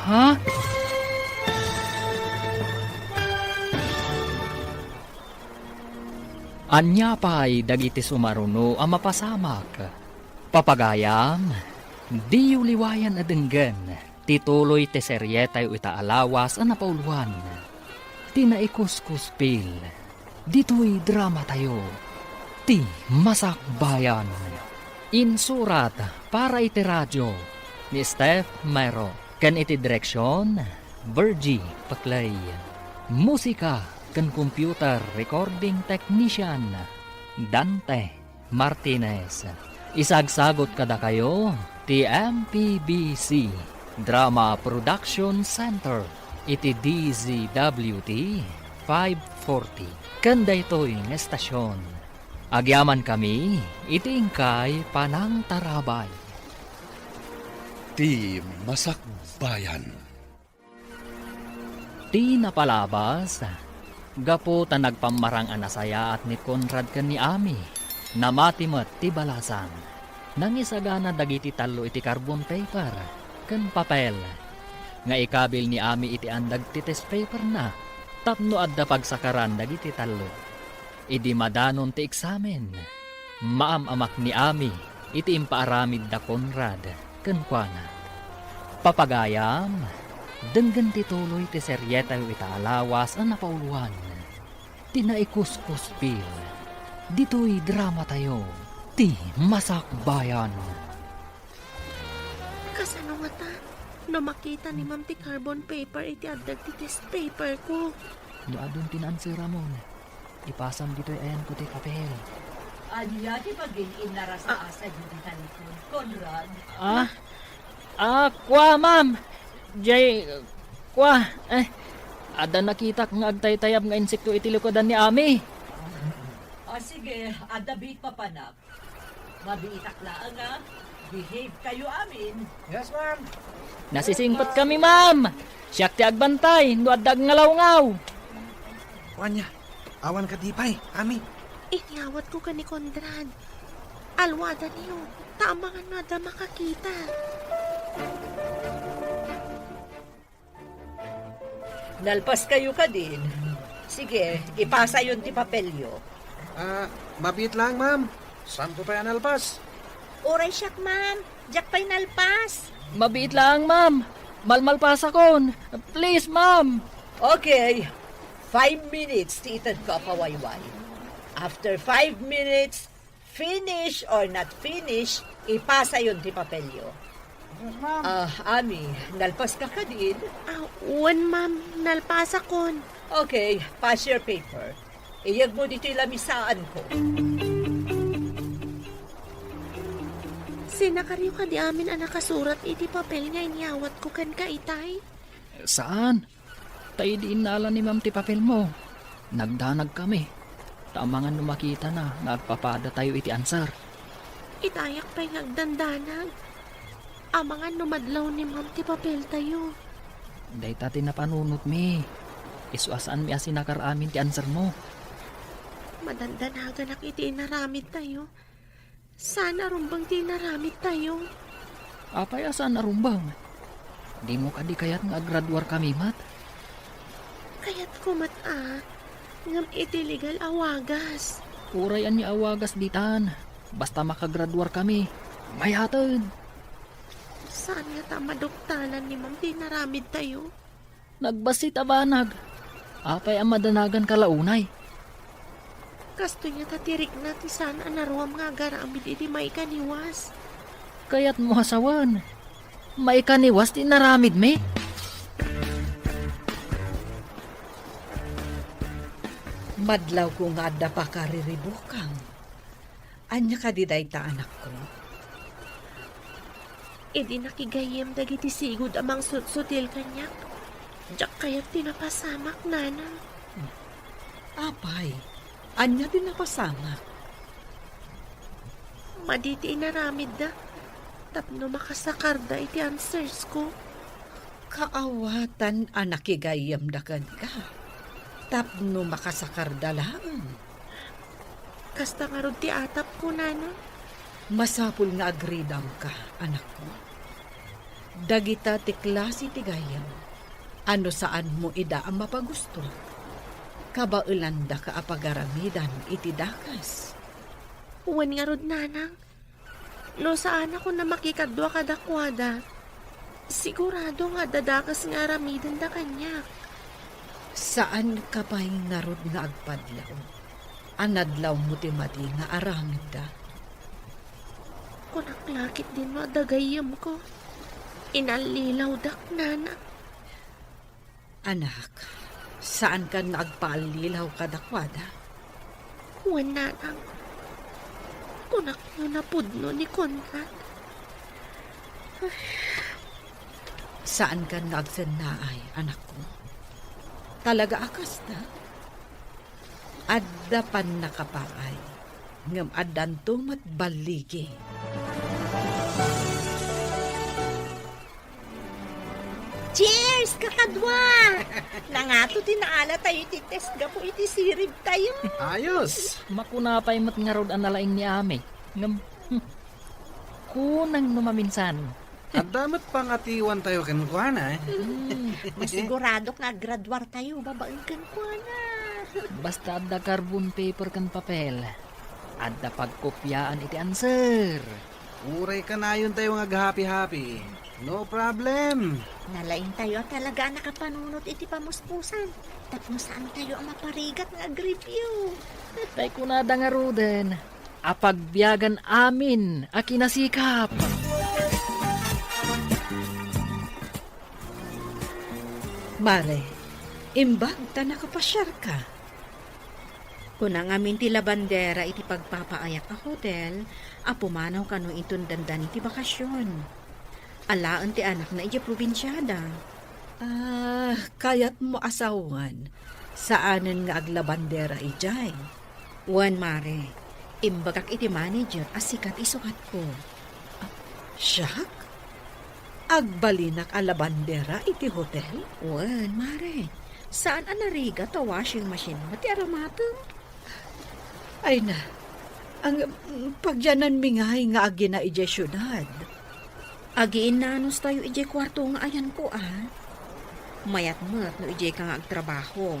Ha? Ania pay dagiti sumaruno a mapasamak? Papagayam, diyo liwayan a denggen ti tuloy ti serietayo ita a lawas a napauluan, ti Naikuskuspil. Ditoy dramatayo, Ti Masakbayan. Insurat para iti radio ni Steph Mero ken iti direksion, Virgie Paclay. Musika ken computer recording technician, Dante Martinez. Isagsagot kadakayo ti M P B C Drama Production Center iti D Z W T five forty. Ken daytoy nga estasyon, agyamankami iti inkay panangtarabay. Ti Masakbayan. Ti napalabas, gapu ta nagpammarang a nasayaat ni Conrad ken ni Ami, namati met ti balasang. Nangisagana dagiti tallo iti carbon paper ken papel nga ikabil ni Ami iti andeg ti test paperna tapno adda pagsakaran dagiti tallo. Idi madanon ti eksamen, maam-amak ni Ami iti impaaramid da Conrad kenkuana. Papagayam, denggen ti tuloy ti serietayo ita a lawas a napauluan, Ti Naikuskuspil. Ditoy dramatayo, Ti Masakbayan. Kasano ngata no makita ni Ma'am ti carbon paper iti andeg ti test paper ko? No adun ti naanseramon, ipasam ditoy ayanko ti papel. Ania ti pagin-innarasaasanyo dita likod, Conrad? Ah? Ah, kua, ma'am. Jay, kua, eh, adda nakitak nga agtaytayab nga insekto iti likudan ni Ami. Ah, sige, adda biit papanak. Mabiitak laeng a behave kayo amin. Yes, ma'am. Nasisingpet kami, ma'am. Siak ti agbantay no adda agngalawgaw. Ania, Awan kadi pay, Ami. Inyawatko ken ni Conrad. Alwadaniyo, ta amangan no adda makakita. Nalpaskayo kadin? Sige, ipasayon ti papelyo. Ah, mabiit laeng, ma'am. Saanko pay a nalpas? Uray siak, ma'am. Diak pay nalpas. Mabiit laeng, ma'am. Malmalpasakon. Please, ma'am. Okay. Five minutes ti itedko a pawayway. After five minutes, finish or not finish, ipasayon ti papelyo. Yes, ma'am. Ah, Ami, nalpaska kadin? Ah, wen, ma'am. Nalpasakon. Okay, pass your paper. Iyegmo ditoy lamisaanko. Sinakaryo kadi amin a nakasurat iti papel nga inyawatko kenka itay? Saan? Ta idi innala ni ma'am ti papelmo, nagdanagkami. Ta amangan no makitana nga agpapadatayo iti answer. Itayak pay nga agdandanag. Amangan no madlaw ni ma'am ti papeltayo. Dayta ti napanunotmi. Isu a saanmi a sinakar amin ti answermo. Madandanaganak iti inaramidtayo. Saan a rumbeng ti inaramidtayo. Apay a saan a rumbeng? Dimo kadi kayat nga aggraduarkami met? Kayatko met a, ngem iti legal a wagas. Uray ania a wagas ditan, basta makagraduarkami, mayaten. Saan ngata a maduktalan ni ma'am ti inaramidtayo? Nagbassit a banag. Apay a madanaganka la unay? Kastoy ngata ti rikna ti saan a naruam nga agaramid iti maikaniwas. Kayatmo a sawen, maikaniwas ti inaramidmi? Madlawko nga adda pakariribukam. Ania kadi dayta, anakko? Idi nakigayyem dagiti sigud a mangsutsutil kaniak, diak kayat ti napasamak, Nanang. Apay, ania ti napasamak? Madi ti inaramidda tapno makasakarda iti answers ko. Kaawatan a nakigayyemda kenka tapno makasakarda laeng. Kasta ngarud ti atapko, Nanang. Masapul nga agridamka, anakko. Dagita ti klase ti gayyem a no saanmo ida a mapagusto, kabaelandaka a pagaramidan iti dakes. Wen ngarud, Nanang. No saanakon a makikadua kadakuada, sigurado nga adda dakes nga aramidenda kaniak. Saanka pay ngarud nga agpadlaw a nadlawmo ti madi nga aramidda? Kunak la ketdin no adda gayyemko, inallilawdak, Nanang. Anak, saankan nga agpaallilaw kadakuada? Wen, Nanang. Kunak no napudno ni Conrad. Saankan nga agsennaay, anakko. Talaga a kasta? Adda pannakapaay, ngem addanto met balligi. Cheers, kakadua! Nangato ti naalatayo iti test gapu iti siribtayo. Ayos! Makuna pay met ngarud a nalaing ni Ami. Ngem, hmm, kunang no maminsan. Adda met pangatiwantayo kenkuana, eh. Hmm, masiguradok nga aggraduartayo babaen kenkuana. Basta adda carbon paper ken papel, adda pagkopiaan iti answer. Uray kanayontayo nga aghapi-hapi, no problem. Nalaingtayo a talaga a nakapanunot iti pamuspusan tapno saantayo a maparigat nga agreview. Tay kunada ngaruden, apagbiagan amin a kinasikap. Mare, imbag ta nakapasiarka. Kuna ngamin ti labandera iti pagpapaayak a hotel a pumanaw kano inton dandani ti bakasion. Alaen ti anakna idiay probinsiada. Ah, kayatmo a sawen, saanen nga aglabandera idiay? Wen, mare, imbagak iti manager a sika ti isukatko. Ah, siak? Agbalinak a labandera iti hotel? Wen, mare. Saan a narigat ta washing machine met ti aramatem? Ay na, ang, mm, pagyananmi ngay nga agina idiay siudad. Agiinnanos tayo idiay kuarto nga ayanko, a. Mayat met no idiay ka nga agtrabaho.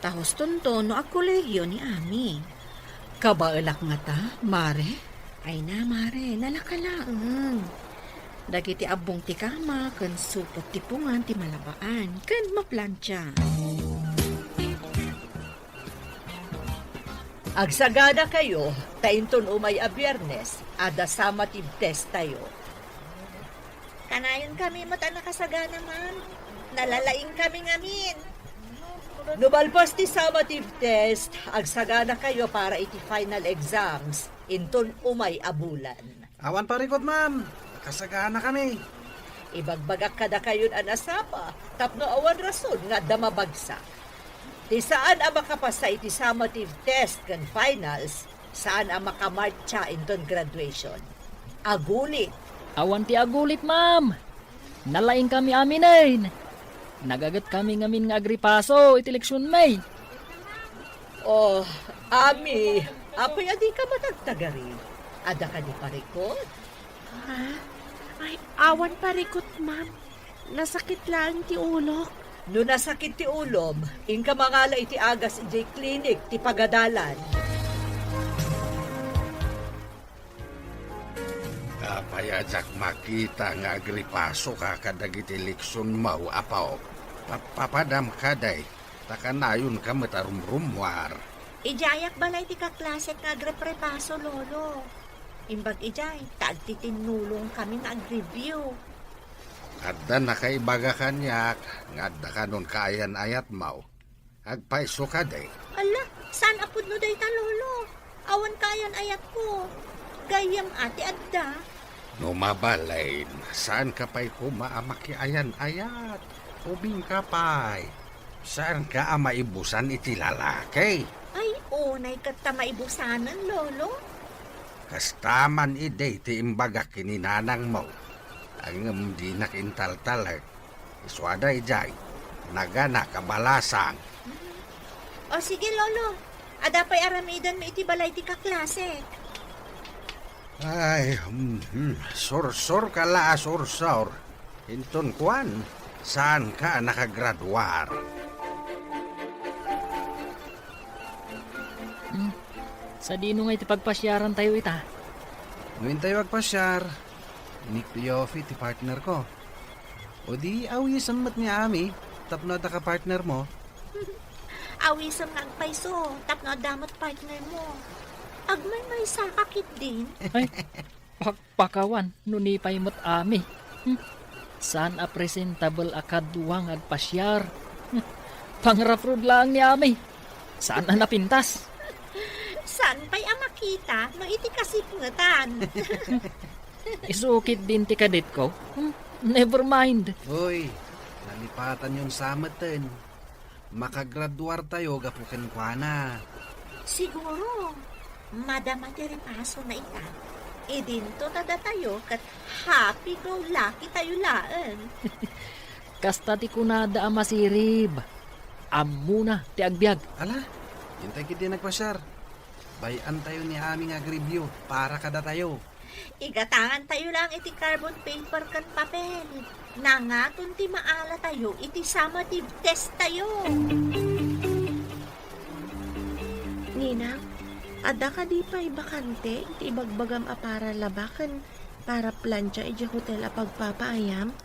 Ta hustonto no agkolehiyo ni Ami. Kabaelak ngata, mare? Ay na, mare, nalaka laeng. Dagiti abbong ti kama ken supot ti pungan ti malabaan ken maplantia. Agsaganakayo, ta inton umay a Biyernes, adda summative test tayo. Kanayon kami met a nakasagana, ma'am. Nalalaing kami ngamin. No malpas ti summative test, agsaganakayo para iti final exams, inton umay a bulan. Awan parikut, ma'am. Nakasagana kami. Ibagbagak kadakayon a nasapa tapno awan rason nga adda mabagsak. Ti saan a makapasa iti summative test ken finals, saan a makamartsa inton graduation. Agulit. Awan ti agulit, ma'am. Nalaing kami aminen. Nagaget kami ngamin nga agripaso iti leksionmi. Oh, Ami, apay a dika matagtagari? Adda kadi parikut? Ha? Ay, awan parikut, ma'am. Nasakit laeng ti ulok. No nasakit ti ulom, inka mangala iti agas idiay klinik ti pagadalan. Apay a diak makita nga agripasoka kadagiti leksionmo, apo? Papadam kadi, ta kanayonka met a rumrummuar. Idiayak balay ti kaklasek nga agreprepaso, Lolo. Imbag idiay, ta agtitinnulongkami nga agreview. Adda nakaibaga kaniak nga adda kanon kaayan-ayatmo. Agpayso kadi? Ala, saan a pudno dayta, Lolo? Awan kaayan-ayatko. Gayyem a ti adda. No mabalin, saanka pay koma a makiayan-ayat. Ubingka pay. Saanka a maibusan iti lalaki? Ay, unay ket ta maibusanen, Lolo. Kasta man idi ti imbagak ken ni nanangmo. Ngem dinak intaltalek. Isu a daydiay, nagana kabalasang. O sige, Lolo. Adda pay aramidenmi iti balay ti kaklasek. Ay, mhm, sursurka la a sursur. Inton kuan, saanka a nakagraduar? Hmm. Sadino nga iti pagpasiarantayo ita? No intayo agpasiar, ni Cleofe ti partnerko. O di, awisem met ni Ami, tapno adda ka partnermo. Awisem nga agpayso, tapno adda met partnermo. Agmaymaysaka ketdin. Ay, pakpakawan, no ni pay met Ami. Hmm. Saan a presentable a kadua nga agpasiar. Hmm. Pangraprod laeng ni Ami. Saan a napintas. Saan pay a makita no iti kasipngetan. Isu ketdin ti kadetko. Hmm, never mind. Uy, nalipatanyon sa meten. Makagraduartayo gapu kenkuana. Siguro, madama ti repasona ita. Idinto ta datayo ket happy-go-lucky tayo laeng. Kasta ti kunada a masirib. Ammona ti agbiag. Ala, intay ketdi nagpasiar. Bay-antayo ni Ami nga agreview para kadatayo. Igatangantayo lang iti carbon paper ken papel. Nangaton ti maalatayo iti summative test tayo. Ninang, adda kadi pay bakante iti ibagbagam a para laba ken para plancha idiay hotel a pagpapaayam?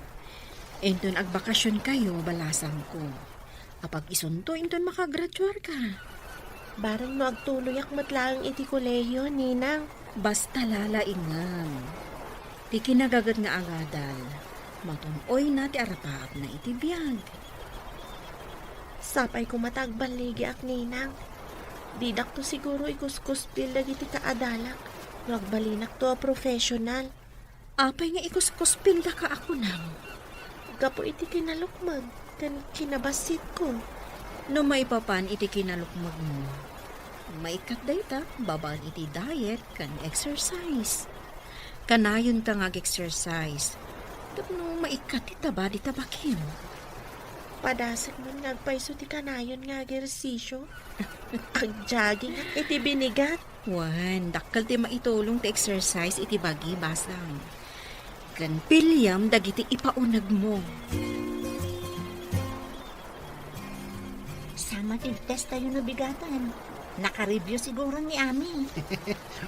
Inton agbakasionkayo, balasangko. Apag isunto inton makagraduarka. Bareng no agtuloyak met laeng iti kolehiyo, Ninang. Basta lalaingem. Ti kinagaget nga agadal, matun-oyna ti arapaapna iti biag. Sapay koma ta agballigiak, Ninang. Didakto siguro ikuskuspil dagiti kaadalak no agbalinakto a professional. Apay nga ikuskuspildaka a kunam? Gapu iti kinalukmeg ken kinabassitko. No maipapan iti kinalukmegmo, maikkat dayta babaen iti diet ken exercise. Kanayonka nga ag-exercise. Tapno maikkat ti taba dita bakim. Padasek man nga agpayso ti kanayon nga agersisyo. Agjogging iti binigat. Wen, dakkel ti maitulong ti exercise iti bagi, basang. Ken piliam dagiti ipaunegmo. Summative test tayo no bigatan. Naka-review siguro ni Ami.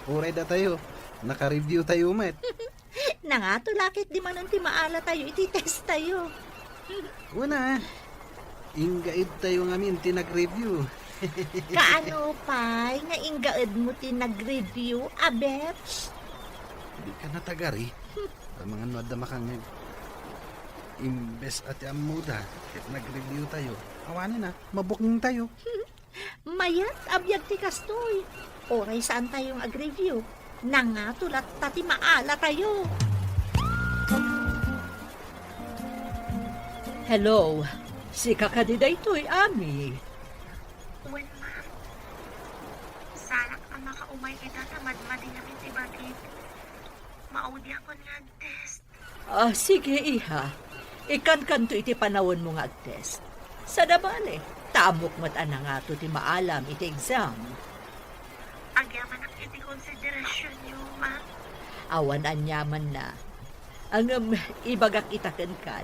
Uray datayo, naka-review tayo met. Nangato la ket di manen ti maala tayo iti test tayo. Una, inggaid tayo ngamin ti nag-review. Kaano pay nga inggaedmo ti nag-review, Abebs? Di ka natagari. Amangan no adda makangeg. Imbes a ti ammoda, ket nag-review tayo. Awanen a, mabukeng tayo. Mayat a biag ti kastoy. Uray saan tayo nga ag-review, nangato latta ti maala tayo. Hello, sika kadi daytoy, Ami? Wen, ma'am. Saanak a makaumay ita ta madmadi ngamin ti bagik. Maudiakon nga ag-test. Ah, sige, iha. Ikankanto iti panawenmo nga ag-test. Saan a bale, ta ammok met a nangato ti maalam iti exam. Agyamanak iti konsiderasyonyo, ma'am. Awan aniamanna. Ngem, ibagak ita kenkan.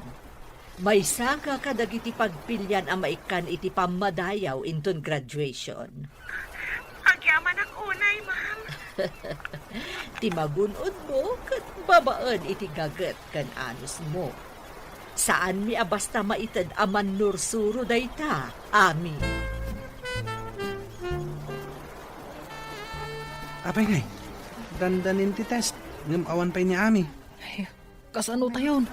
Maysaka kadagiti pagpilian a maikkan iti pammadayaw inton graduation. Agyamanak unay, ma'am. Ti magun-odmo ket babaen iti gaget ken anusmo. Saanmi a basta maited a mannursuro dayta, Ami. Apay ngay, dandanin ti test, ngem awan pay ni Ami. Ay, kasano tayon?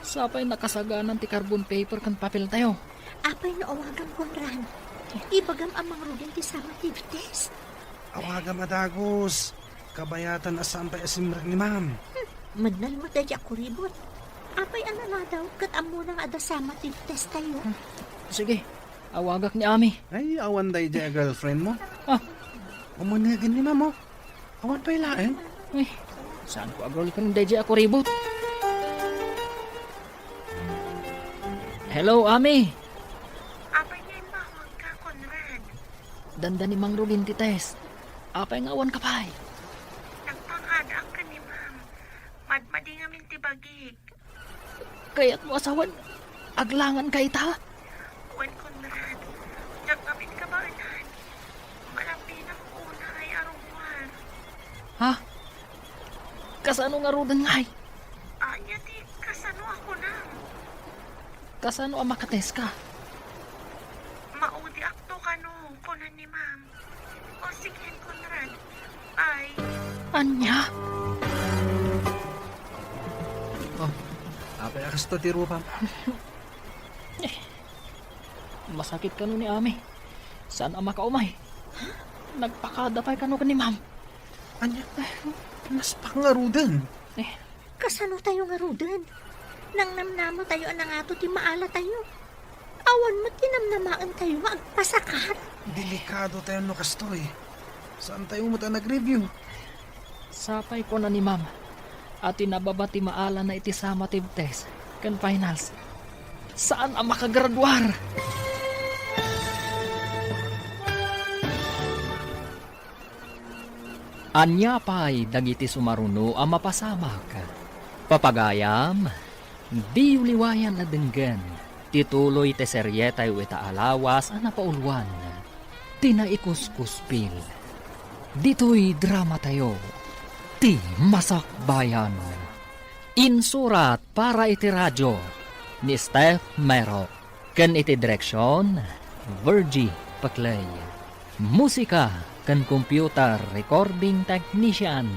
Sapay nakasaganan ti carbon paper ken papel tayo. Apay no awagam, Conrad? Ibagam a mangrugin ti summative test. Awagam a dagus. Kabayatan a saan pay a simrek ni ma'am. Hmm, mannal mo daydi a kuribot. Apay a naladaw ket ammona nga adda summative test tayo? Hmm. Sige, awagak ni Ami. Ay, awan daydi a girlfriend mo? Ah. Umunegen ni ma'am, oh. Awan pay laeng? Ay, saan ko a girlfriend daydi a kuribot? Hello, Ami. Apay nga imbawagka, Conrad? Dandani mangrugin ti test. Apay nga awan ka pay? Nagpakadaak ken ni ma'am. Madmadi ngamin ti bagik. Kayatmo a sawen, aglangan ka ita? Wen, Conrad. Diak ngamin kabaelan. Malabbinak unay a rummuar. Ha? Kasano ngaruden ngay? Ania ti kasano a kunam? Kasano a makatest ka? Maudiakto kano, kuna ni ma'am. O sige, Conrad. Bye. Ania? Oh, apay a kasta ti rupam? Masakit kano ni Ami. Saan a makaumay? Nagpakada pay kano ken ni ma'am. Ania? Naspak ngaruden. Eh. Kasano tayo ngaruden? Nangnamnama tayo a nangato ti maala tayo. Awan met ti namnamaen tayo nga agpasakat. Delikado tayo no kastoy. Saan tayo met a nag-review? Sapay kuna ni ma'am a ti nababa ti maalana iti summative test ken finals, saan a makagraduar. Ania pay dagiti sumaruno a mapasamak? Papagayam, diyo liwayan a denggen ti tuloy ti serietayo ita a lawas a napauluan, Ti Naikuskuspil. Ditoy dramatayo, Ti Masakbayan. Insurat para iti radio ni Steph Mero. Ken iti direksion, Virgie Paclay. Musika ken computer recording technician,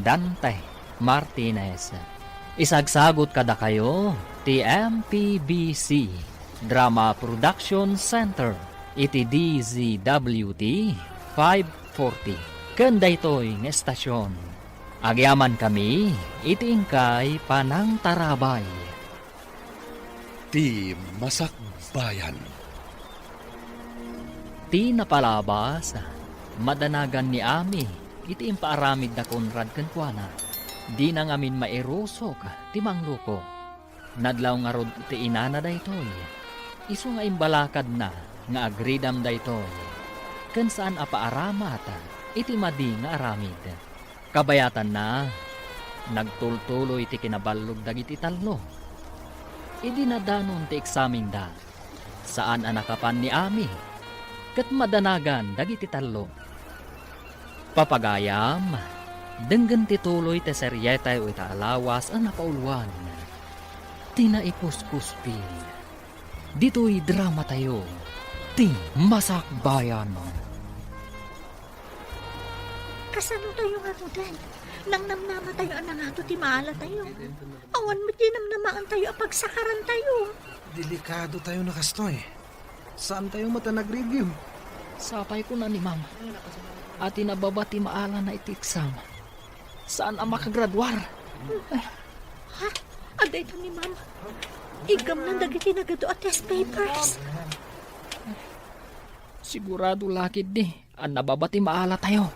Dante Martinez. Isagsagut kadakayo ti M P B C Drama Production Center iti D Z W T five forty. Ken daytoy nga estasion, agyamankami iti inkay panangtarabay. Ti Masakbayan. Ti napalabas, madanagan ni Ami iti impaaramid da Conrad kenkuana. Dina ngamin mairusok ti mangluko. Nadlaw ngarud ti inana daytoy. Isu nga imbalakadna nga agridam daytoy, ken saan a paaramat iti madi nga aramid. Kabayatanna, nagtultuloy ti kinaballog dagiti tallo. Idi nadanon ti eksamenda, saan a nakapan ni Ami, ket madanagan dagiti tallo. Papagayam, denggen ti tuloy ti serietayo ita a lawas a napauluan, ti Naipuskuspil. Ditoy dramatayo, ti Masakbayan. Kasano tayo ngaruden? Nangnamnama tayo a nangato ti maalatayo. Awan met ti namnamaantayo a pagsakarantayo. Delikado tayo na kastoy. Saan tayo met a nag-review? Sapay kuna ni Ma'am, a ti nababa ti maalana iti exam, saan a makagraduar. Ha? Adda ita ni Ma'am. Iggamnan dagiti nagadu a test papers. Sigurado la ketdi a nababa ti maalatayo.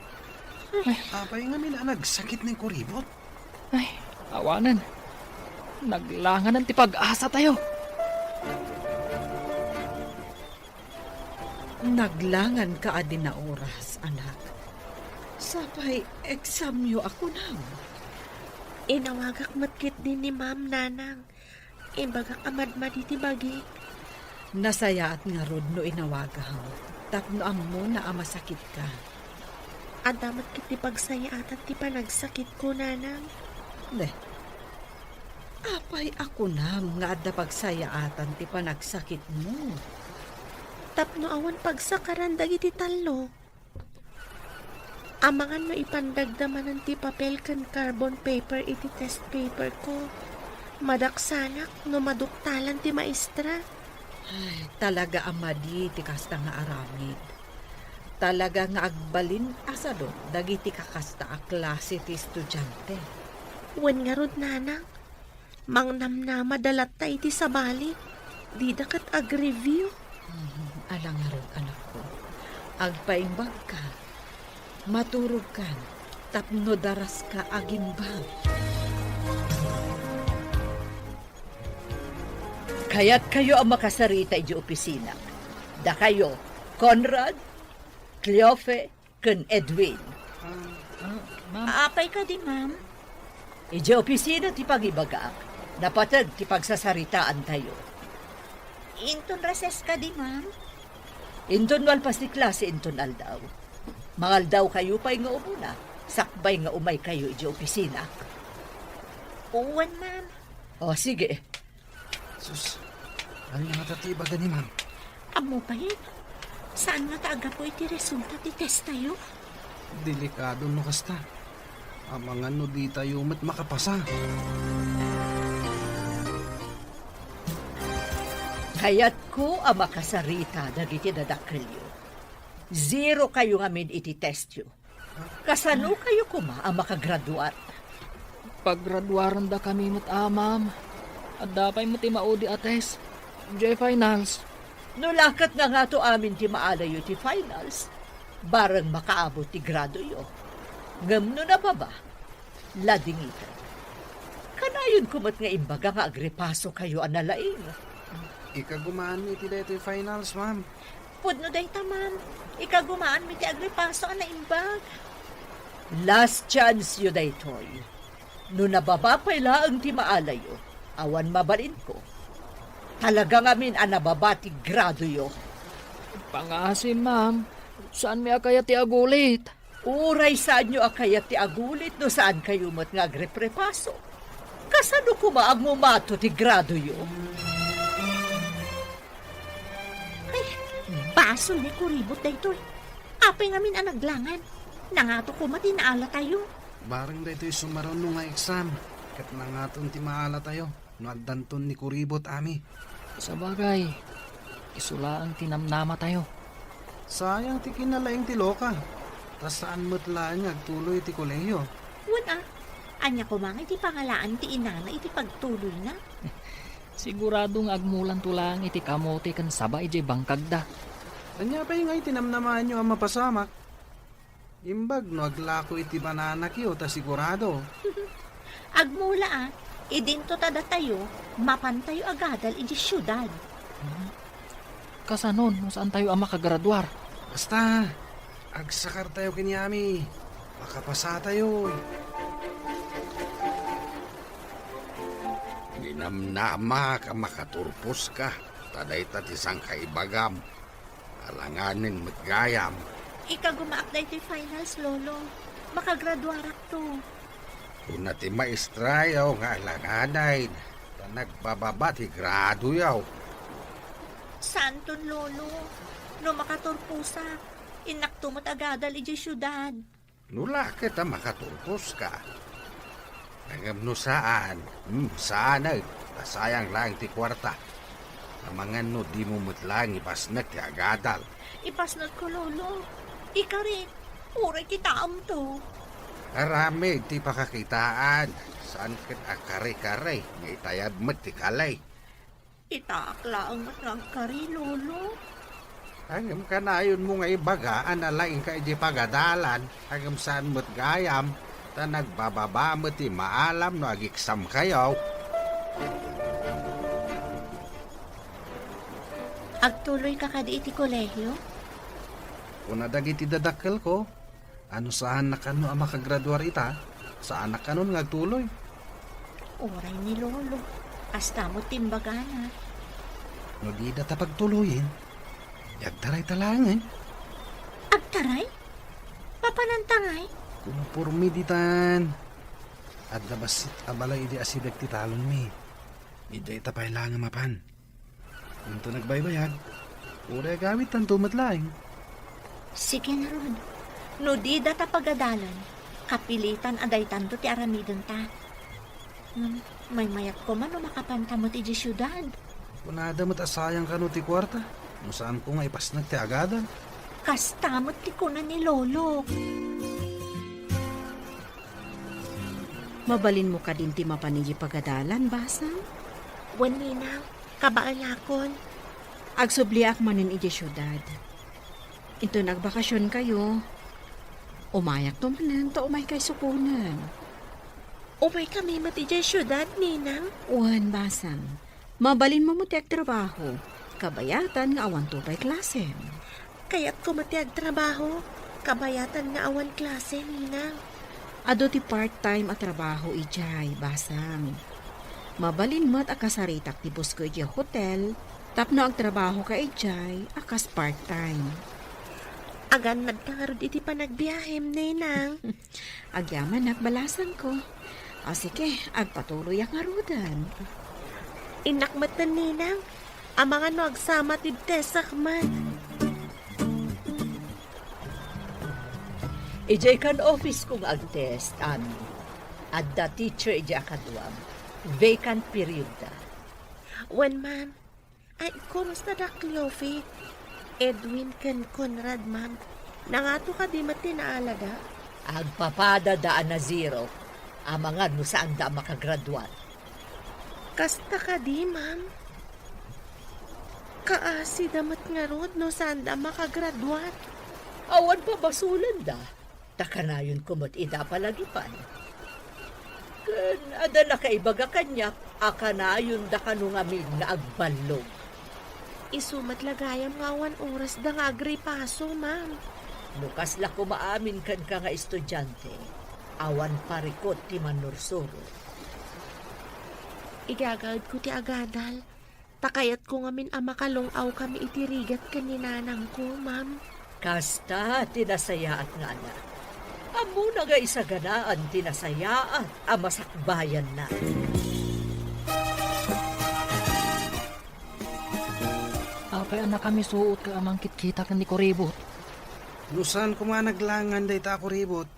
Apay ngamin a nagsakit ni Kuribot? Ay, awanen. Naglanganan ti pag-asatayo. Naglanganka a di naoras, anak. Sapay examyo a kunam. Inawagak met ketdi ni Ma'am, Nanang. Imbagak a madmadi ti bagik. Nasayaat ngarud no inawagam, tapno ammona a masakitka. Adda met ketdi pagsayaatan ti panagsakitko, Nanang. Ne, apay a kunam nga adda pagsayaatan ti panagsakitmo? Tapno awan pagsakaran dagiti tallo. Amangan no ipandagda manen ti papel ken carbon paper iti test paperko. Madaksanak no maduktalan ti maestra. Ay, talaga a madi ti kasta nga aramid. Talaga nga agbalin a sadut dagiti kakasta a klase ti estudiante. Wen ngarud, Nanang, mangnamnamada latta iti sabali, dida ket ag-review. Hmm, ala ngarud, anakko. Agpaimbagka. Maturogkan tapno daraska agimbag. Kayatkayo a makasarita idiay opisina. Dakayo, Conrad, Cleofe, ken Edwin. Ah, ma'am. Apay kadi, ma'am? Idiay opisina ti pangibagak, napateg ti pagsasaritaantayo. Inton recess kadi, ma'am? Inton malpas ti klase inton aldaw. Mangaldawkayo pay nga umuna, sakbay nga umaykayo idiay opisina. Wen, ma'am. O, sige. Sus, ania ngata ti ibaga ni ma'am? Ammo pay, saan ngata a gapu iti resulta ti testayo? Delikado no kasta. Amangan no ditayo met makapasa. Kayatko a makasarita dagiti dadakkelyo. Zero kayo ngamin iti testyo. Kasano kayo koma a makagraduar? Paggraduarandakami met, a, ma'am. Adda pay met ti maudi a test. Diay finals. No la ket nangato amin ti maalayo iti finals, bareng makaabot ti gradoyo. Ngem no nababa, ladingiten. Kanayonko met nga imbaga nga agrepaso kayo a nalaing. Ikagumaanmi iti daytoy finals, ma'am. Pudno dayta, ma'am. Ikagumaanmi ti agrepaso a naimbag. Last chance yo daytoy. No nababa pay laeng ti maalayo, awan mabalinko. Talaga ngamin a nababa ti gradoyo. Pangasim, ma'am. Saanmi a kayat ti agulit. Uray saanyo a kayat ti agulit no saankayo met nga agreprepaso. Kasano koma a ngumato ti gradoyo? Ay, basol ni Kuribot daytoy. Apay ngamin a naglangan. Nangato koma ti naalatayo. Bareng daytoy sumaruno nga exam, ket nangaton ti maalatayo. No addanton ni Kuribot, Ami. Sabagay, isu laeng ti namnamatayo. Sayang ti kinalaing ti Loka, ta saan met laeng nga agtuloy iti kolehiyo. Wen a, ania koma nga iti pangalaan ti inana iti pagtuloyna? Sigurado nga agmulanto laeng iti kamote ken saba idiay bangkagda. Ania pay nga iti namnamaanyo a mapasamak? Imbag no aglako iti bananakyo ta sigurado. Agmula a, idinto ta datayo, mapantayo agadal idiay siudad. Kasanon no saantayo a makagraduar? Basta, agsakartayo ken yami. Makapasatayo. Ninamnamak a makaturposka, ta dayta ti sangkaibagam. Alanganen met gayam. Ikagumaak daytoy finals, Lolo. Makagraduarakto. Kuna ti maestrayo nga alanganen, ta nagbababa ti gradoyo. Saanton, Lolo. No makaturposak, innakto met agadal idiay siudad. No la ket a makaturposka. Ngem no saan, hmm, saanen, ta sayang laeng ti kuarta. Amangan no dimo met laeng ipasnek ti agadal. Ipasnekko, Lolo. Ikarik, uray kitaemto. Aramid ti pakakitaan, saan ket a kare-kare nga itayab met ti kali. Itaak laeng met nga agkari, Lolo. Ngem kanayonmo nga ibaga a nalaingka idiay pagadalan, ngem saan met gayam, ta nagbababa met ti maalam no ageksamkayo. Agtuloyka kadi iti kolehio? Kuna dagiti dadakkelko, a no saannak kano a makagraduar ita, saanak kanon nga agtuloy. Uray ni Lolo, kasta met ti imbagana. No dida ta pagtuloyen, agtarayta laengen. Agtaray? Mapananta ngay? Konporme ditan. Adda bassit a balay idi asideg ti talonmi. Idi ita pay laeng a mapan. Inton agbaybayag, uray agawidtanto met laeng. Sige ngarud, no dida ta pagadalan, kapilitan a daytanto ti aramidenta. Ngem maymayat koma no makapanta met idiay siudad. Kunada met a sayang kano ti kuarta, no saanko nga ipasnek ti agadal. Kasta met ti kuna ni Lolo. Mabalinmo kadin ti mapan idiay pagadalan, Basang? Wen, Ninang, kabaelakon. Agsubliak manen idiay siudad. Inton agbakasionkayo, umayakto manen ta umaykay sukonen. Umaykami met idiay siudad, Ninang? Wen, Basang. Mabalinmo met ti agtrabaho, kabayatan nga awanto pay klasem. Kayatko met ti agtrabaho, kabayatan nga awan klase, Ninang. Adu ti part-time a trabaho idiay, Basang. Mabalin met a kasaritak ti busko idiay hotel, tapno agtrabahoka idiay a kas part-time. Agannadka ngarud iti panagbiahem, Ninang. Agyamanak, balasangko. O sige, agpatuloyak ngaruden. Innak metten, Ninang. Amangan no agsama ti testak met. Idiay kan office ko nga agtest, Ami. Adda teacher idiay a kaduam. Vacant period da. Wen, ma'am. Ay, kurosda da Cleofe, Edwin ken Conrad, ma'am. Nangato kadi met ti naalada? Agpapadada a na-zero. Amangan no saanda a makagraduar. Kasta kadi, ma'am? Kaasida met ngarud no saanda a makagraduar. Awan pabasolenda. Ta kanayonko met ida a palagipan. Ken adda nakaibaga kaniak a kanayonda kano ngamin nga agballog. Isu met la gayam nga awan orasda nga agripaso, ma'am. No kasla koma amin kenka nga estudiante, awan parikut ti mannursuro. Igagaedko ti agadal. Ta kayatko ngamin a makalung-awkami iti rigat ken ni nanangko, ma'am. Kasta ti nasayaat nga anak. Ammona nga isaganaan ti nasayaat a masakbayanna. Apay a nakamisuot ka a mangkitkita ken ni Kuribot? No saan koma naglangan dayta a kuribot,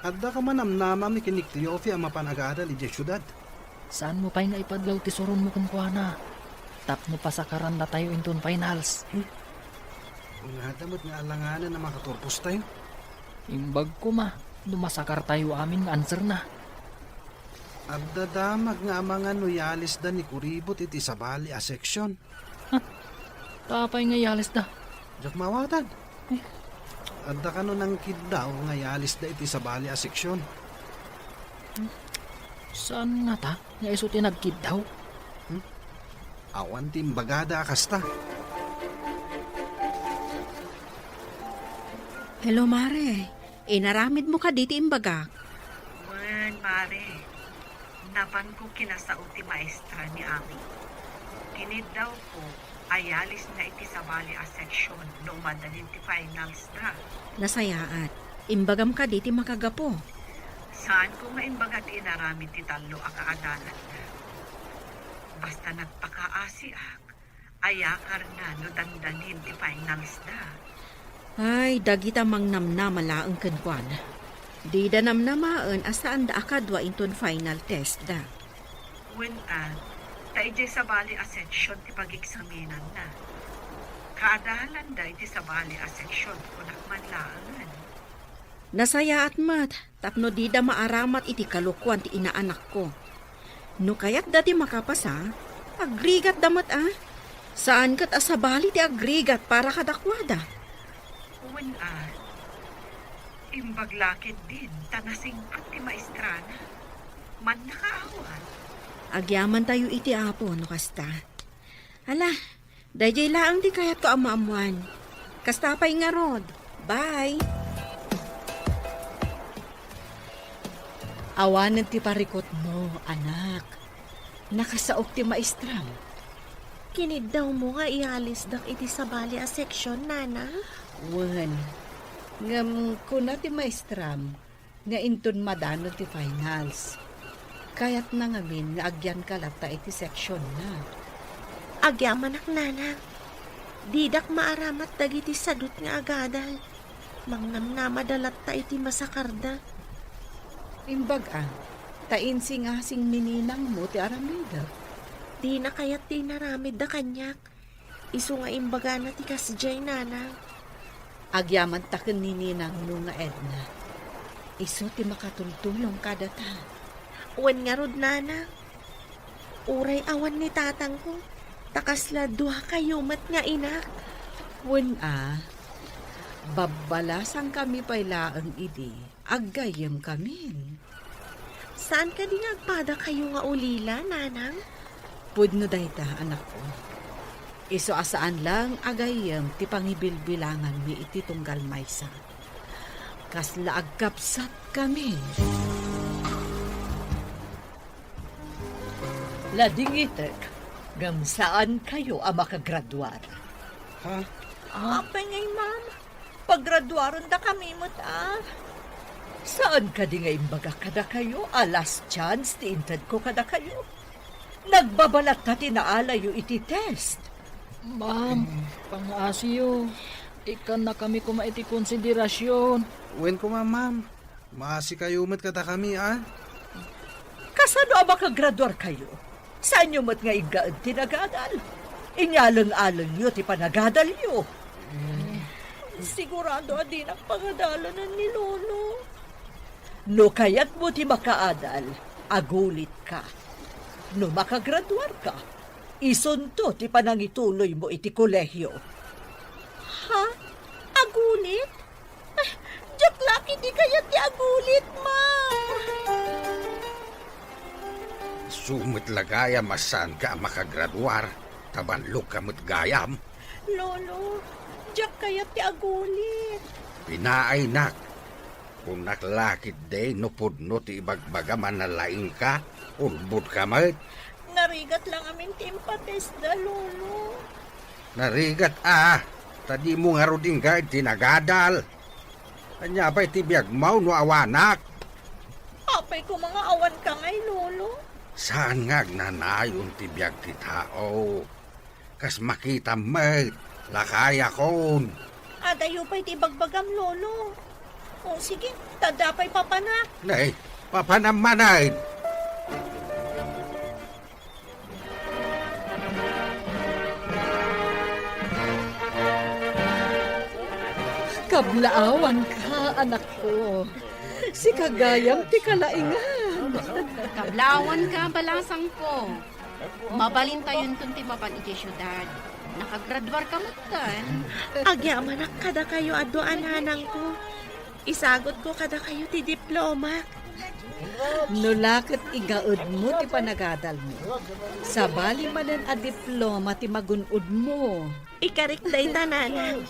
adda koma namnamam ken ni Cleofe a mapan agadal idiay siudad. Saanmo pay nga ipadlaw ti suronmo kenkuana tapno pasakarandatayo inton finals? Hmm. Kunada met nga alanganen a makaturpostayo. Imbag koma no masakartayo amin nga answerna. Adda damag nga amangan no yalisda ni Kuribot iti sabali a seksyon. Huh? Ta apay nga yalisda? Diak maawatan. Eh. Adda kano nangkiddaw nga yalisda iti sabali a seksyon. Saan ngata nga isu ti nagkiddaw? Hmm? Awan ti imbagada a kasta. Hello, Mare. Inaramidmo kadi ti imbagak? Wen, Mare. Napanko kinasao ti maestra ni Ami. Kiniddawko a yalisna iti sabali a section no umadalin ti finals da. Nasayaat. Imbagam kadi ti makagapu? Saanko nga imbaga ti inaramid ti tallo a kaadalanda. Basta nagpakaasiak, ayakarna no dandangin ti finals da. Ay, dagita mangnamnama laeng kenkuana. Dida namnamaen a saanda a kadua inton final test da. Wen a, ta idiay sabali a section ti pageksaminanna. Kaadalanda iti sabali a section, kunak man laengen. Nasayaat met tapno dida maaramat iti kalokuan ti inaanakko. No kayatda ti makapasa, agrigatda met a. Saan ket a sabali ti agrigat para kadakuada. Wen a, imbag la ketdin ta nasingpet ti maestrana. Mannakaawat. Agyamantayo iti Apo no kasta. Ala, daydiay laeng ti kayatko a maammoan. Kasta pay ngarud. Bye! Awanen ti parikutmo, anak. Nakasaok ti maestram. Kiniddawmo nga iyalisdak iti sabali a section, Nana? Wen, ngem kuna ti maestram, nga inton madanon ti finals. Kayatna ngamin nga agyanka latta iti sectionna. Agyamanak, Nanang. Didak maaramat dagiti sadut nga agadal. Mangnamnamada latta iti masakarda. Imbag a, ta insingasing ni ninangmo ti aramidek. Dina kayat ti inaramidda kaniak. Isu nga imbagana ti kasdiay, Nanang. Agyaman ta ken ni ninangmo nga Edna. Isu ti makatultulong kadata. Wen ngarud, Nanang. Uray awan ni tatangko, ta kasla duakayo met nga inak. Wen a, babbalasangkami pay laeng idi. Aggayyemkamin. Saan kadi nga agpadakayo nga ulila, Nanang? Pudno dayta, anakko. Isu a saan laeng a gayyem ti pangibilbilanganmi iti tunggal maysa. Kasla agkabsatkamin. Ladingitek, ngem saankayo a makagraduar. Ha? Apay ngay, ma'am? Pagraduarendakami met a. Saan kadi nga imbagak kadakayo a last chance ti intedko kadakayo? Nagbabalatta ti naalayo iti test. Ma'am, pangaasiyo. Ikkannakami koma iti konsiderasyon. Wen koma, ma'am. Maasikayo met kadakami, a? Kasano a makagraduarkayo? Saanyo met nga iggaed ti nagadal? Inyaleng-alengyo ti panagadalyo. Sigurado a dinak pangadalanen ni Lolo. No kayatmo ti makaadal, agulitka. No makagraduarka, isunto ti panangituloymo iti kolehio. Ha? Agulit? Diak la ketdi kayat ti agulit, ma. Isu met la gayam a saanka a makagraduar, ta ballogka met gayam. Lolo, diak kayat ti agulit. Pinaaynak, kunak la ketdi no pudno ti ibagbagam a nalaingka, ulbodka met. Narigat la ngamin ti impatestda, Lolo. Narigat a, ta dimo ngarud inggaed ti nagadal. Ania pay ti biagmo no awanak? Apay koma nga awanka ngay, Lolo? Saan nga agnanayon ti biag ti tao. Kas makitam met, lakayakon. Adayo pay ti ibagbagam, Lolo. O, sige, ta adda pay papanak. Nay, papanam manen. Kablaawanka, anakko. Sika gayam ti kalaingan. Kablaawanka, balasangko. Mabalintayonton ti mapan idiay siudad. Nakagraduarka metten. Agyamanak kadakayo a dua a nanangko. Isagutko kadakayo ti diplomak. No la ket igaedmo ti panagadalmo, sabali manen a diploma ti magun-odmo. Ikarik dayta, nanay.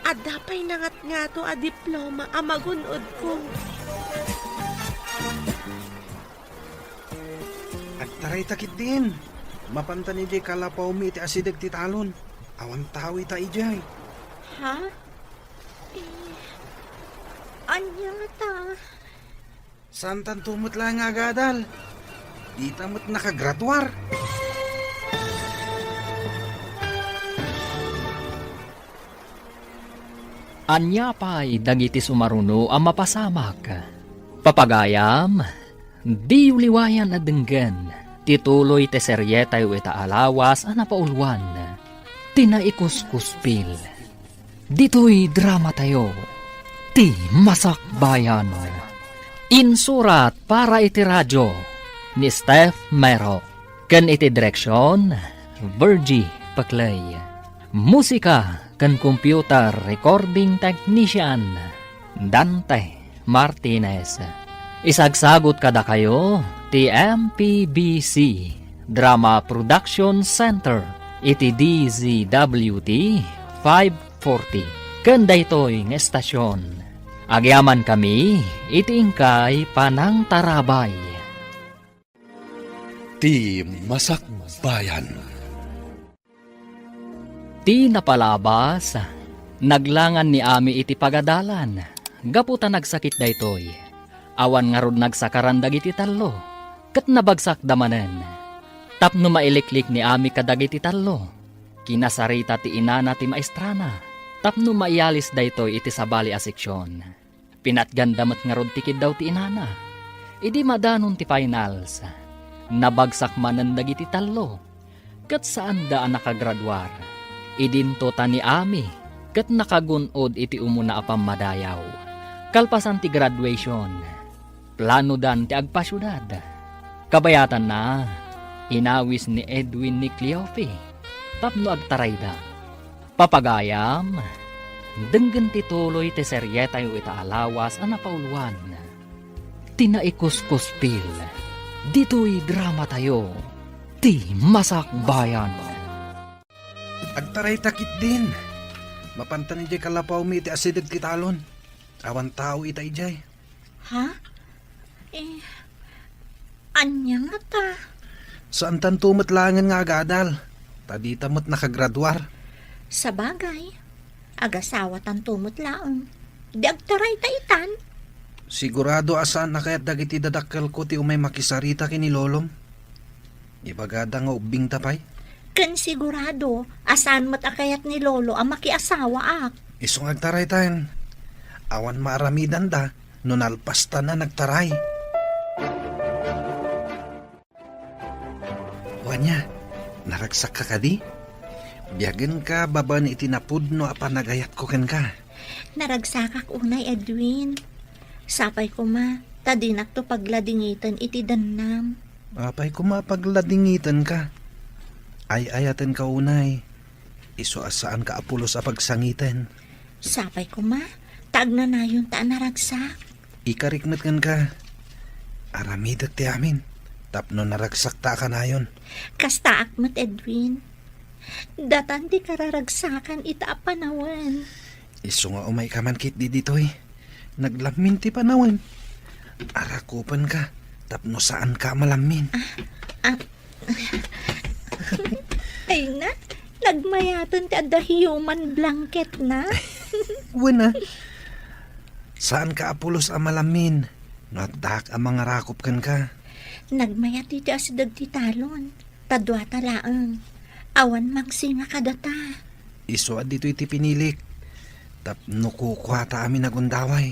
Adda pay nangatngato a diploma a magun-odko. Agtarayta ketdin. Mapantan idiay kalapawmi iti asideg ti talon. Awan tao ita idiay. Ha? Eh, ania ta? Saantanto met laeng nga agadal. Dita met nakagraduar. Ania pay dagiti sumaruno a mapasamak? Papagayam, diyo liwayan a denggen ti tuloy ti serietayo ita a lawas a napauluan, ti Naikuskuspil. Ditoy dramatayo, ti Masakbayan. Insurat para iti radio ni Steph Mero, ken iti direksion, Virgie Paclay. Musika ken computer recording technician, Dante Martinez. Isagsagut kadakayo ti M P B C Drama Production Center iti D Z W T five forty. Ken daytoy nga estasion, agyamankami iti inkay panangtarabay. Ti Masakbayan. Ti napalabas, naglangan ni Ami iti pagadalan gapu ta nagsakit daytoy. Awan ngarud nagsakaran dagiti tallo, ket nabagsakda manen. Tapno mailiklik ni Ami kadagiti tallo, kinasarita ti inana ti maestrana tapno maiyalis daytoy iti sabali a seksion. Pinatganda met ngarud ti kiddaw ti inana. Idi madanon ti finals, nabagsak manen dagiti tallo, ket saanda a nakagraduar. Idinto ta ni Ami ket nakagun-od iti umuna a pammadayaw. Kalpasan ti graduation, planodan ti agpasiudad. Kabayatanna, inawis ni Edwin ni Cleofe tapno agtarayda. Papagayam, denggen ti tuloy ti serietayo ita a lawas a napauluan, ti Naikuskuspil, ditoy dramatayo, ti Masakbayan. Agtarayta ketdin. Mapantan idiay kalapawmi iti asideg ti talon. Awan tao ita idiay. Ha? Eh, ania ngata? Saantanto met laengen nga agadal, ta dita met nakagraduar. Sabagay, agasawatanto met laeng. Di agtarayta itan? Sigurado a saan a kayat dagiti dadakkelko ti umay makisarita ken ni lolom. Ibagada nga ubbingta pay? Ken sigurado a saan met a kayat ni Lolo a makiasawaak. Isu nga agtaraytan. Awan maaramidanda no nalpastana nagtaray. O ania, naragsakka kadi? Biagenka babaen iti napudno a panagayatko kenka. Naragsakak unay, Edwin. Sapay koma ta dinakto pagladingiten iti dennam. Apay koma a pagladingitenka? Ay-ayatenka unay. Isu a saanka a pulos a pagsangiten. Sapay koma ta agnanayonta a naragsak. Ikarik met kenka. Aramidek ti amin tapno naragsakta a kanayon. Kastaak met, Edwin. Datan ti kararagsakan ita a panawen. Isu nga umayka man ketdi ditoy. Naglammin ti panawen. Arakupenka tapno saanka a malammin. Ah, ah. Ay na, nagmayaten ti adda human blanket na. Wen a. Saanka a pulos a malammin no addaak a mangarakop kenka. Nagmayat iti asideg ti talon. Ta duata laeng. Awan mangsinga kadata. Isu a ditoy ti pinilik. Tapno kukuata amin a gundaway.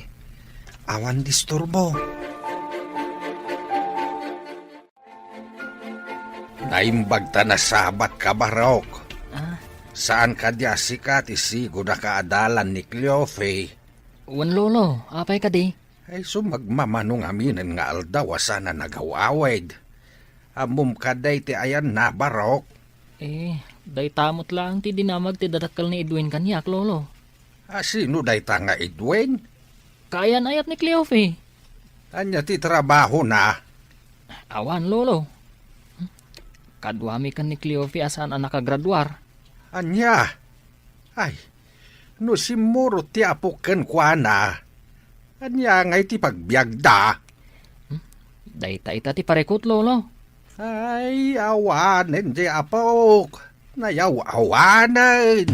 Awan disturbo. Naimbag ta nasabatka, Barok. Ah? Saan kadi a sika ti sigud a kaadalan ni Cleofe? Wen, Lolo, apay kadi? Ay, sumagmamano ngaminen nga aldaw a saan a nagaw-awid. Ammom kadi ti ayanna, Barok? Eh, dayta met laeng ti dinamag ti dadakkel ni Edwin kaniak, Lolo. A sino dayta nga Edwin? Kaayan-ayat ni Cleofe. Ania ti trabahona? Awan, Lolo. Kaduami ken ni Cleofe a saan a nakagraduar. Ania? Ay, no simmurot ti apok kenkuana, ania ngay ti pagbiagda? Hmm? Dayta ita ti parikut, Lolo. Ay, awanen di apok. Nayaw-awanen.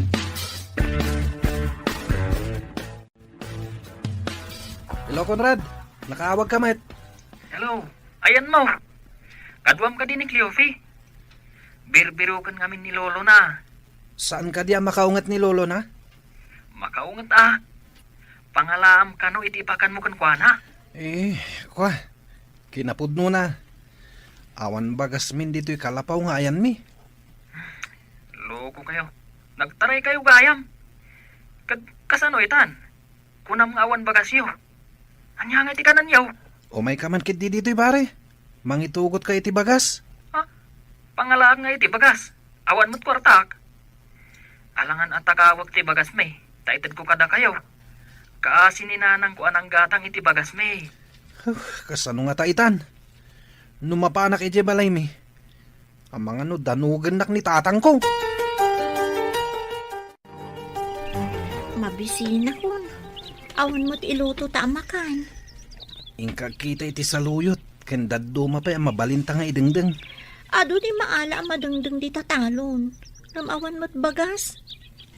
Hello, Conrad. Nakaawag ka met. Hello. Ayanmo. Kaduam kadi ni Cleofe. Birbiroken ngamin ni lolona. Saan kadi a makaunget ni lolona? Makaunget a. Pangalaam kano iti ipakanmo kenkuana. Eh, kua. Kinapudnona. Awan bagasmin ditoy kalapaw nga ayanmi. Loko kayo. Nagtaray kayo gayam. Ket kasano itan? Kunam nga awan bagasyo. Ania nga iti kananyo? Umay ka man ketdi ditoy, pare. Mangitugot ka iti bagas. Ha? Pangalaak nga iti bagas. Awan met kuartak. Alangan a takawek ti bagasmi, ta itedko kadakayo. Kaasi ni nanangko a nanggatang iti bagasmi. Huh, kasano ngata itan? No mapanak idiay balaymi, amangan no danugennak ni tatangko. Mabisinakon. Awan met iluto ta a makan. Inka agkita iti saluyot, ken dadduma pay a mabalinta nga idengdeng. Adu ti maala a madengdeng dita talon. Ngem awan met bagas.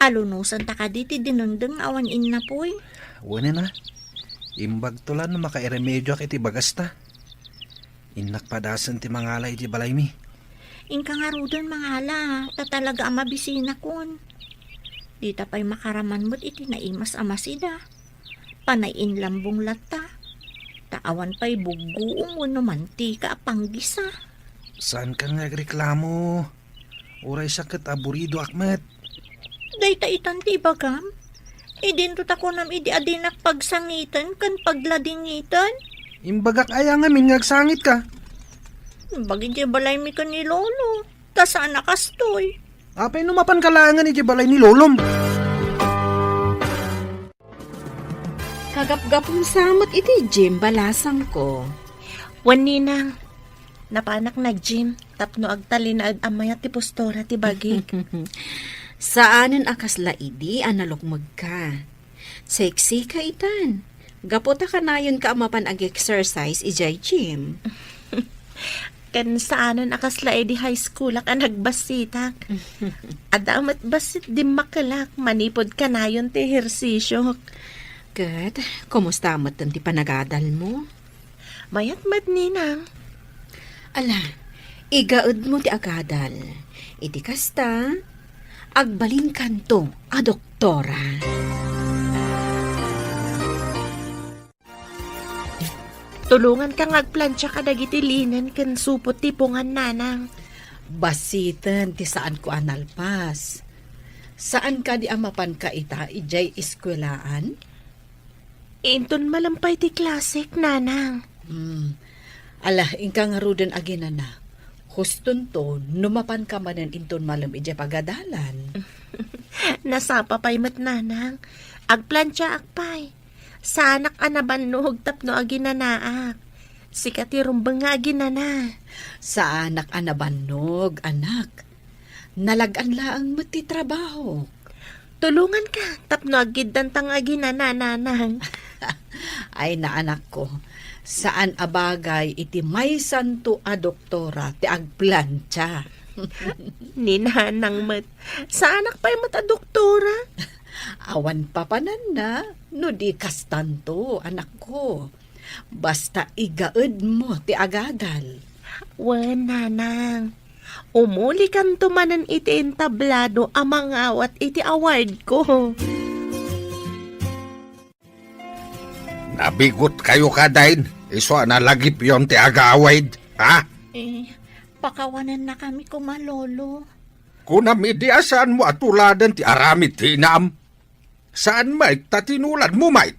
Alunusanta kadi ti dinengdeng nga awan innapoy? Wen a. Imbagto la no makairemedioak iti bagasta. Innak padasen ti mangala iti balaymi. Inka ngaruden mangala, ta talaga a mabisinakon. Dita pay makaraman met iti naimas a masida. Panay inlambong latta. Ta awan pay buggoom wenno mantika a panggisa. Saanka nga agreklamo. Uray sa ket aburidoak met. Dayta itan ti ibagam? Idinto ta kunam idi a dinak pagsangiten ken pagladingiten? Imbagak aya ngamin nga agsangitka? Imbag idiay balaymi ken ni Lolo. Ta saan a kastoy. Apay no mapanka laengen idiay balay ni Lolom? Kagapgapum sa met iti gym, balasangko. Wen, Ninang, napanak nag-gym tapno agtalinaed a mayat ti postura ti bagik. Saanen a kasla idi a nalukmegka. Sexy ka itan. Gapu ta kanayonka a mapan ag-exercise idiay gym. Ken saanen a kasla idi high schoolak a nagbassitak. Adda met bassit dimmakelak manipud kanayon ti ehersisiok. Ket, kumusta metten ti panagadalmo? Mayat met, Ninang. Ala, igaedmo ti agadal. Iti kasta, agbalinkanto a doktora. Tulonganka nga agplancha kadagiti linen ken supot ti pungan, Nanang. Basiten ti saanko a nalpas. Saan kadi a mapanka ita idiay eskuelaan? Inton malem pay ti klasek, Nanang. Hmm. Ala, inka ngaruden aginana. Hustonto, no mapanka manen inton malem idiay pagadalan. Nasapa pay met, Nanang. Agplanchaak pay. Saanak a nabannog tapno aginanaak. Sika ti rumbeng nga aginana. Saanak a nabannog, anak. Nalag-an laeng met ti trabahok. Tulonganka tapno aggiddanta nga aginana, Nanang. Ay, naanakko, saan a bagay iti maysanto a doktora ti agplancha. Ni Nanang met, saanak pay met a doktora. Awan papananna no di kastanto, anakko. Basta igaedmo ti agadal. Wen, Nanang. Umulikanto manen iti entablado a mangawat iti awardko. Nabigotkayo kadayn, isu a nalagipyon ti agawid, ha? Eh, pakawanennakami koma, Lolo. Kunam idi a saanmo a tuladen ti aramid ti inam. Saan met ta tinuladmo met?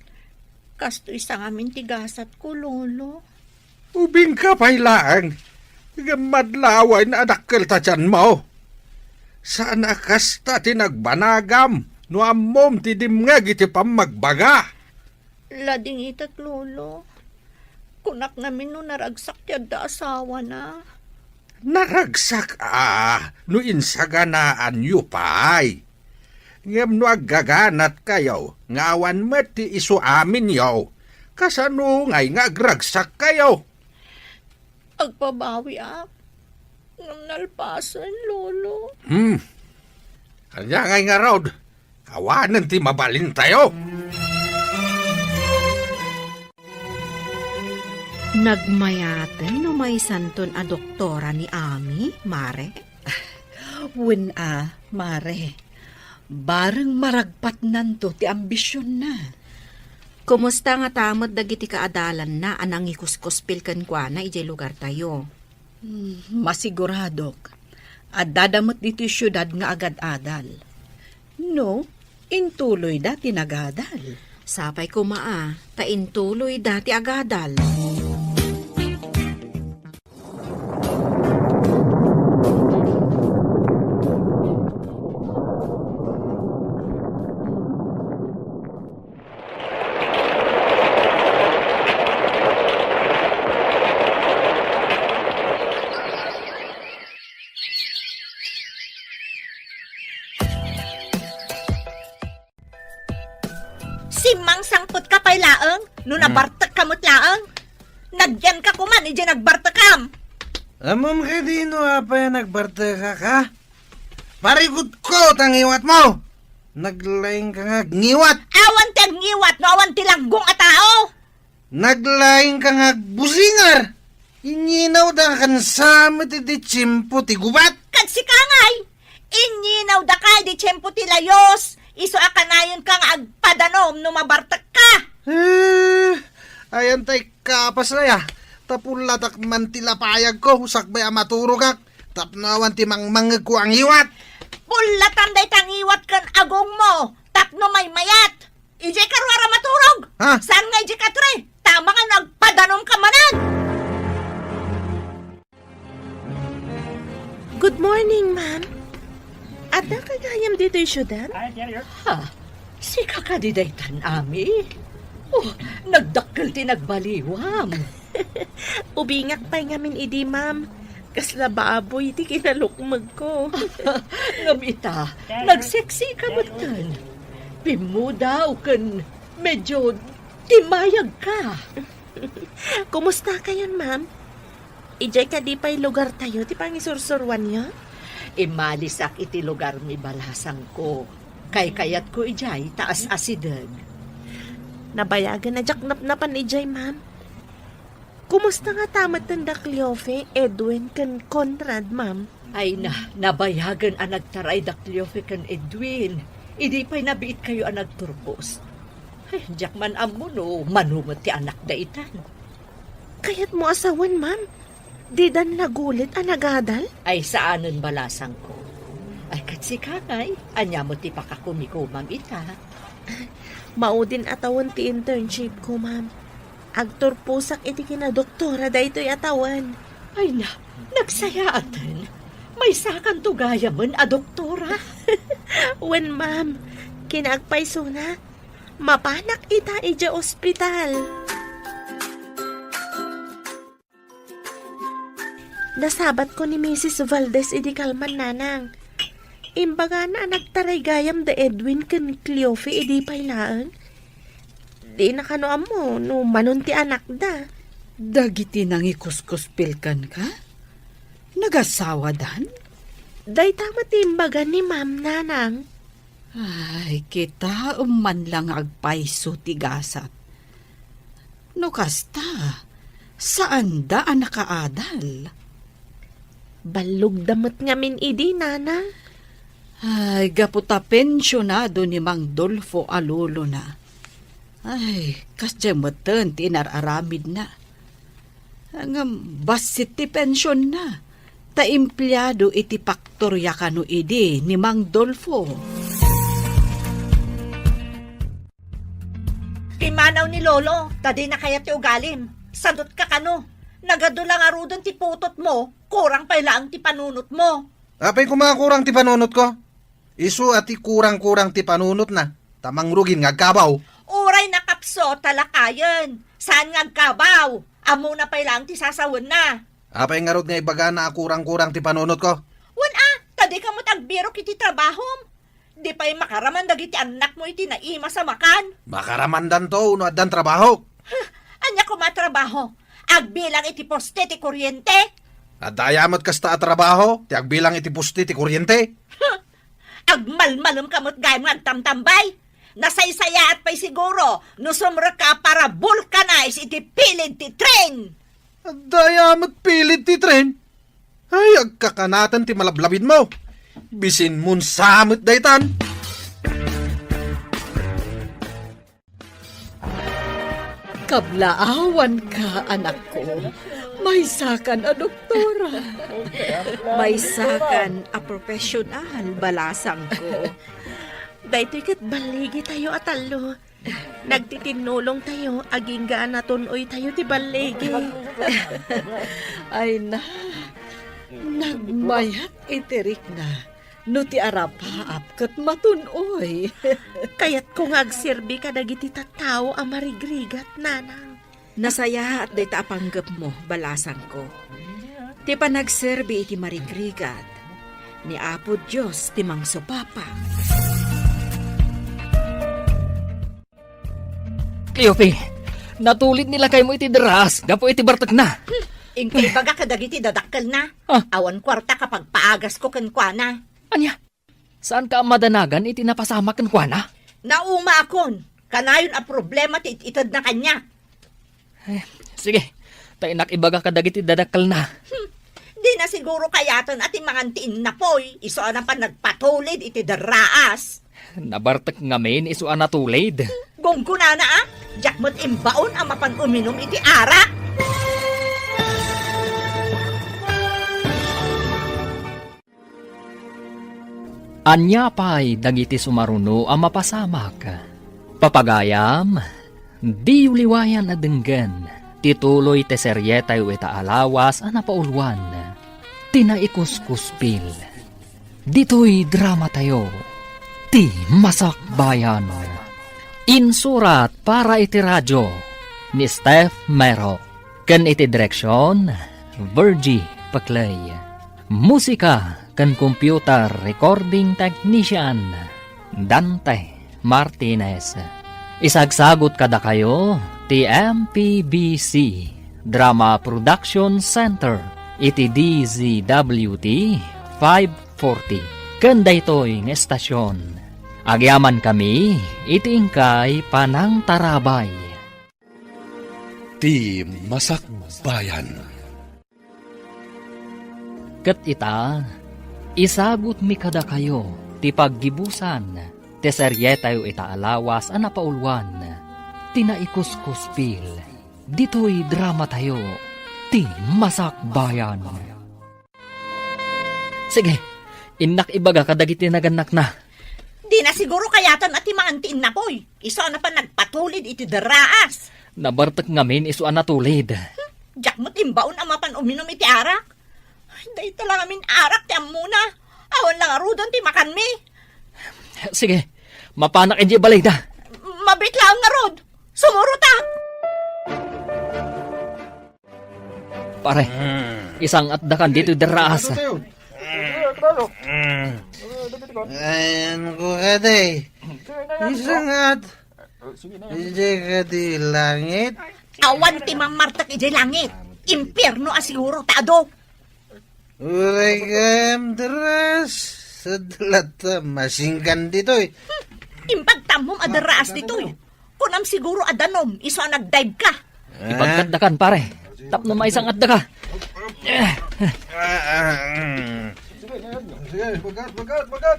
Kastoy sa ngamin ti gasatko, Lolo. Ubingka pay laeng. Ngem madlaway a dakkel ta tianmo. Saan a kasta ti nagbanagam no ammom ti dimngeg iti pammagbaga. Ladingitek, Lolo. Kunak ngamin no naragsak ti adda asawana. Naragsak a no insaganaanyo pay. Ngem no aggaganatkayo nga awan met ti isu aminyo, kasano ngay nga agragsakkayo? Agbabawiak. Ngem nalpasen, Lolo. Hmm. Ania ngay ngarud? Awanen ti mabalintayo. Nagmayaten no maysanton a doktora ni Ami, Mare? Wen a, Mare. Bareng maragpatnanto ti ambisionna. Kumusta ngata met dagiti kaadalanna a nangikuskuspil kenkuana idiay lugartayo? Hmm, masiguradok, addada met ditoy siudad nga agad-adal. No, intuloyda ti nagadal. Sapay koma a, ta intuloyda ti agadal. Simmangsangpet ka pay laeng, no Hmm. nabartek ka met laeng. Nagyan ka koman, idiay nagbartekam. Ammom kadi no apay a nagbartekak, ha? Parigutko ta ngiwatmo! Naglaing ka nga agngiwat! Awan ti agngiwat no awan ti langgong a tao! Naglaing ka nga agbusingar! Inyinawda ken sa met iti tiempo ti gubat! Ket sika ngay, inyinawda ka iti tiempo ti layus, isu a kanayon ka nga agpadanom no mabartek ka! Eh, ayan tay kapas aya, ta pullatak man ti lapayagko, sakbay a maturogak, tapno awan ti mangmangngegko a ngiwat. Pullatan dayta ngiwat ken agongmo, tapno maymayat. Idiay ka ruar a maturog? Ha? Saan nga idiay ka tre? Tama nga no agpadanom ka manen! Good morning, ma'am. Adda ka gayam ditoy siudad? Ha? Sika kadi daytan, Ami? Oh, nagdakkel ti nagbaliwam. Ubingak pay ngamin idi, ma'am. Kasla baboy ti kinalukmegko. Ngem ita, nagseksika metten. Pimmudaw ken medyo timayag ka. Kumusta kayon, ma'am? Idiay kadi pay lugartayo ti pangisursuroanyo? Immalisak iti lugarmi, balasangko. Kaykayatko idiay ta as-asideg. Nabayagen a diak napnapan idiay, ma'am. Kumusta ngata metten da Cleofe, Edwin, ken Conrad, ma'am? Ay na, nabayagen a nagtaray da Cleofe ken Edwin. Idi pay nabiitkayo a nagturpos. Ay, diak man ammo no mano met ti anakda itan. Kayatmo a sawen, ma'am? Didan nagulit a nagadal? Ay, saanen, balasangko. Ay, ket sika ngay, ania met ti pakakumikomam ita? Maudin a tawen ti internship ko, ma'am. Agturposak iti kinadoktora daytoy a tawen. Ay na, nagsayaaten. Maysakanto gayamen a doktora. Wen, ma'am. Kinaagpaysona, mapanak ita idiay ospital. Nasabatko ni Misis Valdez idi kalman, nanang. Imbagana a nagtaray gayam da Edwin ken Cleofe idi pay laeng. Dina kano ammo no manon ti anakda. Dagiti nangikuskuspil kenka? Nagasawadan? Dayta met ti imbaga ni Ma'am, nanang. Ay, kitaem man la nga agpayso ti gasat. No kasta, saanda a nakaadal. Ballogda met ngamin idi, nana. Ay, gapu ta pensionado ni Mang Dolfo a lolona. Ay, kasdiay metten ti inar-aramidna. Ngem bassit ti pensionna, ta empleado iti paktoria kano idi ni Mang Dolfo. Pimmanaw ni Lolo, ta dina kayat ti ugalim. Sadot ka kano. Nagadu la ngaruden ti putotmo, kurang pay laeng ti panunotmo. Apay koma kurang ti panunotko? Isu a ti kurang-kurang ti panunotna, ta mangrugin nga agkabaw. Uray nakapso, talakayen. Saan nga agkabaw? Ammona pay laeng ti sasawenna. Apay ngarud nga ibagana a kurang-kurang ti panunotko? Wen a, ta dika met agbirok iti trabahom. Di pay makaraman dagiti annakmo iti naimas a makan. Makaramandanto no addan trabaho. Huh, ania koma trabaho? Agbilang iti poste ti kuryente? Adda aya met kasta a trabaho ti agbilang iti poste ti kuryente? Huh, agmalmalemka met gayam nga agtamtambay. Nasaysayaat pay siguro no sumrekka a para vulcanize iti pilid ti tren. Adda aya met pilid ti tren? Ay, agkakanaten ti malablabidmo. Bisinmon sa met daytan. Kablaawanka, anakko. Maysakan a doktora. Maysakan a profesional, balasangko. Daytoy ket balligitayo a tallo. Nagtitinnulongtayo agingga a natun-oytayo ti balligi. Ay na, nagmayat iti rikna no ti arapaap ket matun-oy. Kayatko nga agserbi kadagiti tattao a marigrigat, nanang. Nasayaat dayta a panggepmo, balasangko. Ti panagserbi iti marigrigat, ni Apo Dios ti mangsupapa. Cleofe, natulid ni lakaymo iti derraas gapu iti bartekna. Hmm, inka ibaga kadagiti dadakkelna. Ah. Awan kuarta kapagpaagasko kenkuana. Ania? Saanka a madanagan iti napasamak kenkuana? Naumaakon, kanayon a problema ti it-itedna kaniak. Eh, sige, ta innak ibaga kadagiti dadakkelna. Hmm, dina siguro kayaten a ti mangan ti innapoy, isu a napan nagpatulid iti derraas. Nabartek ngamin isu a natulid. Gunggonana a, diak met imbaon a mapan uminum iti arak. Ania pay dagiti sumaruno a mapasamak? Papagayam, diyo liwayan a denggen ti tuloy ti serietayo ita a lawas a napauluan, ti Naikuskuspil. Ditoy dramatayo, Ti Masakbayan. Insurat para iti radio ni Steph Mero. Ken iti direksion, Virgie Paclay. Musika ken computer recording technician, Dante Martinez. Isagsagut kadakayo ti M P B C Drama Production Center iti D Z W T five forty. Ken daytoy nga estasion, agyamankami iti inkay panangtarabay. Ti Masakbayan. Ket ita, isagutmi kadakayo ti paggibusan ti serietayo ita a lawas a napauluan, ti Naikuskuspil, ditoy dramatayo, Ti Masakbayan. Sige, innak ibaga kadagiti nagannakna. Dina siguro kayaten a ti mangan ti innapoy. Isu a napan nagpatulid iti derraas. Nabartek ngamin isu a natulid. Hmm, diak met imbaon a mapan uminum iti arak. Dayta la ngamin arak ti ammona. Awan la ngaruden ti makanmi. Sige, mapanak idiay balayda. Mabiit laeng ngarud. Sumurotak. Pare, isang-atdakan ditoy derraas. Ayan ko kadi. Isang-at. Idiay kadi langit. Awan ti mammartek idiay langit. Impierno a siguro ta adu. Uray gayam derraas. Sadlat ta masingkan ditoy. Hmm, impagtammom a derraas ditoy. Kunam siguro a danom, isu a nagdive ka. Ipagkatdakan, pare. Tapno maisang-atdaka. Ah, ah, mm. Sige, bagat, bagat, bagat.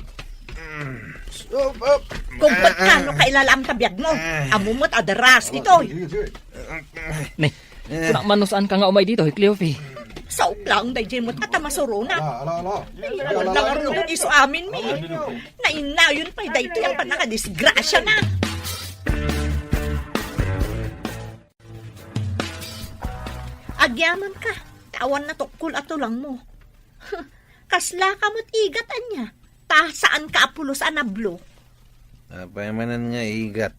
Mm. Stop, up. Kung ba't kano kailalaam ta biag mo? Ammom met a derraas ditoy. Sige, sige. Ne, kuna man no saanka nga umay ditoy, Cleofe. Sao laeng daydiay met a ta masurona. Ala, ala, ala. Ay, awan la ngaruden isu amin mi. Nainayon pay daytoy a pannakadisgrasiana. Agyamanka, ta awan natukkol a tulangmo. Kaslaka met igat ania, ta saanka a pulos a nablo. Apay manen nga igat?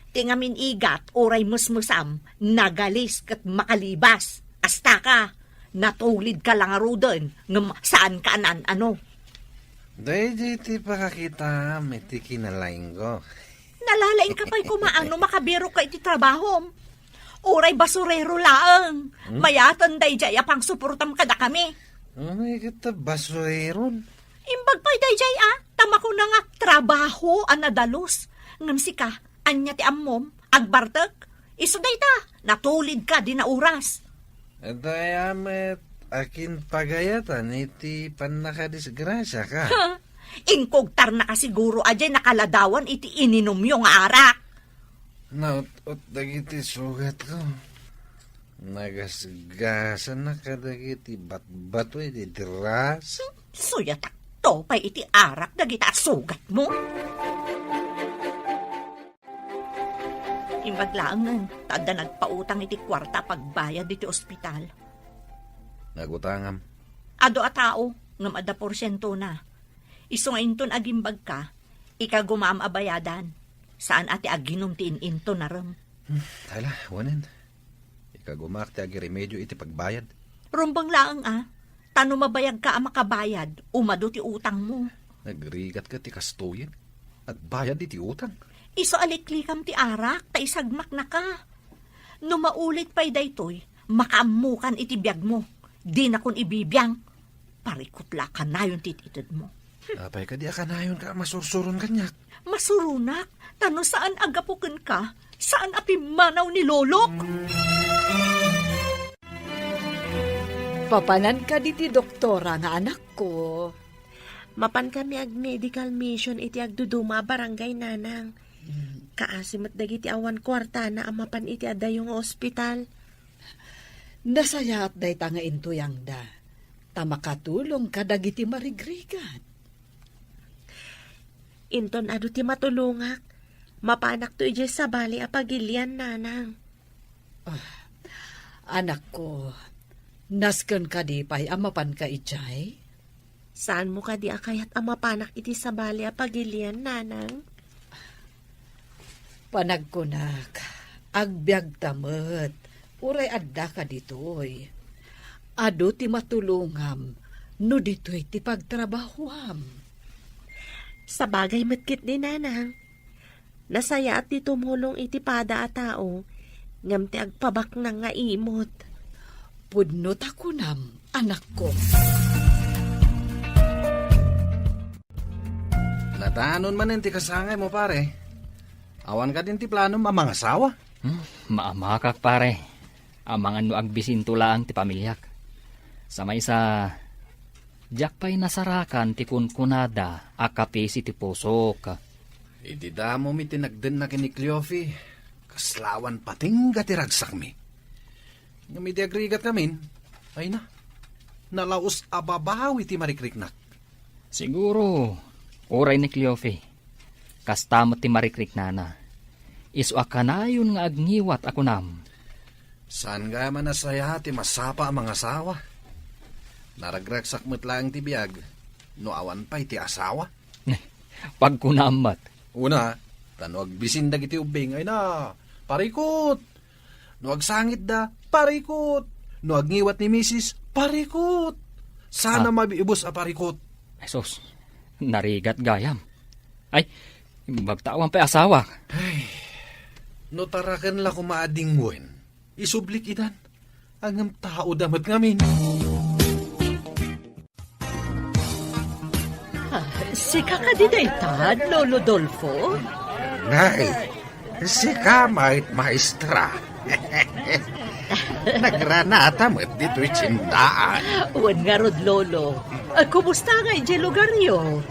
Ti ngamin igat, uray mesmesam, nagalis ket makalibas. Astaka, natulidka la ngaruden, ngem saanka a naan-ano. Daydiay ti pakakitaam iti kinalaingko. Nalalaingka pay koma no makabirokka iti trabahom. Uray basurero laeng. Hmm? Mayaten daydiay a pangsuportam kadakami. Uray ket ta basureron. Imbag pay daydiay a, ta makuna nga trabaho a nadalus. Ngem sika, ania ti ammom? Agbartek? Isu dayta, natulidka dina oras. Dayta met, akin pagayatan iti pannakadisgrasiaka. Ha! Inkugtarnaka siguro a diay nakaladawan iti ininumyo nga arak. Naut-ot dagiti sugatko. Nagasgasanak kadagiti batbato iti dras. Suyatakto pay iti arak dagita a sugatmo. Imbag laengen, ta adda nagpautang iti kuarta a pagbayad iti ospital. Nagutangam. Adu a tao, ngem adda porsientona. Isu nga inton agimbagka, ikagumaam a bayadan. Saan a ti aginum ti in-intonarem. Hmm, ala, wanen. Ikagumaak ti agiremedio iti pagbayad. Rumbeng laeng a, ta no mabayagka a makabayad, umadu ti utangmo. Nagrigat ket ti kastoyen. Agbayad iti utang. Isu a liklikam ti arak, ta isagmaknaka. No maulit pay daytoy, makaammokan iti biagmo. Dinakon ibibiang. Parikut la a kanayon ti itedmo. Apay kadi a kanayonka a masursuron kaniak? Masuronak, ta no saan a gapu kenka, saan a pimmanaw ni Lolok. Papanan kadi ti doktora nga anakko? Mapan kami ag-medical mission iti agduduma a barangay, Nanang. Mm. Kaasi met dagiti awan kuartana a mapan iti adayo nga ospital. Nasayaat dayta nga intuyangda, ta makatulong kadagiti marigrigat. Inton adu ti matulongak, mapanakto idiay sabali a pagilian, Nanang. Ah, anakko, nasken kadi pay a mapanka idiay? Saanmo kadi a kayat a mapanak iti sabali a pagilian, Nanang? Panagkunak, agbiagta met, uray addaka ditoy. Adu ti matulongam no ditoy ti pagtrabahoam. Sabagay met ketdi, Nanang. Nasayaat ti tumulong iti pada a tao, ngem ti agpabaknang nga imot. Pudno ta kunam, anakko. Nadanon manen ti kasangaymo, pare. Awan kadin ti planom a mangasawa? Hmm, maamakak, pare. Amangan no agbisinto laeng ti pamiliak. Sa maysa, diak pay nasarakan ti kunkunada a kapisi ti pusok. Idi damom iti nagdennak ken ni Cleofe, kasla awan patingga ti ragsakmi. Ngem idi agrigatkamin, ay na, nalaus a babawi ti marikriknak. Siguro, uray ni Cleofe, kasta met ti marikriknana. Isu a kanayon nga agngiwat a kunam. Saan gayam a nasayaat ti masapa a mangasawa? Naragragsak met laeng ti biag no awan pay ti asawa. Pagkunam met. Una, ta no agbisin dagiti ubbing, ay na, parikut! No agsangitda, parikut! No agngiwat ni misis, parikut! Sana Ah. mabibus a parikut. Jesus, narigat gayam. Ay, imbag ta awan pay asawa. Ay, no taraken la koma a dingwen, isublik idan. Ngem tao da met ngamin. Ah, sika kadi dayta, Lolo Dolfo? Nay, sika met, maestra. Nagranata met ditoy tiendaan. Wen ngarud, Lolo. Ah, kumusta nga idiay lugaryo?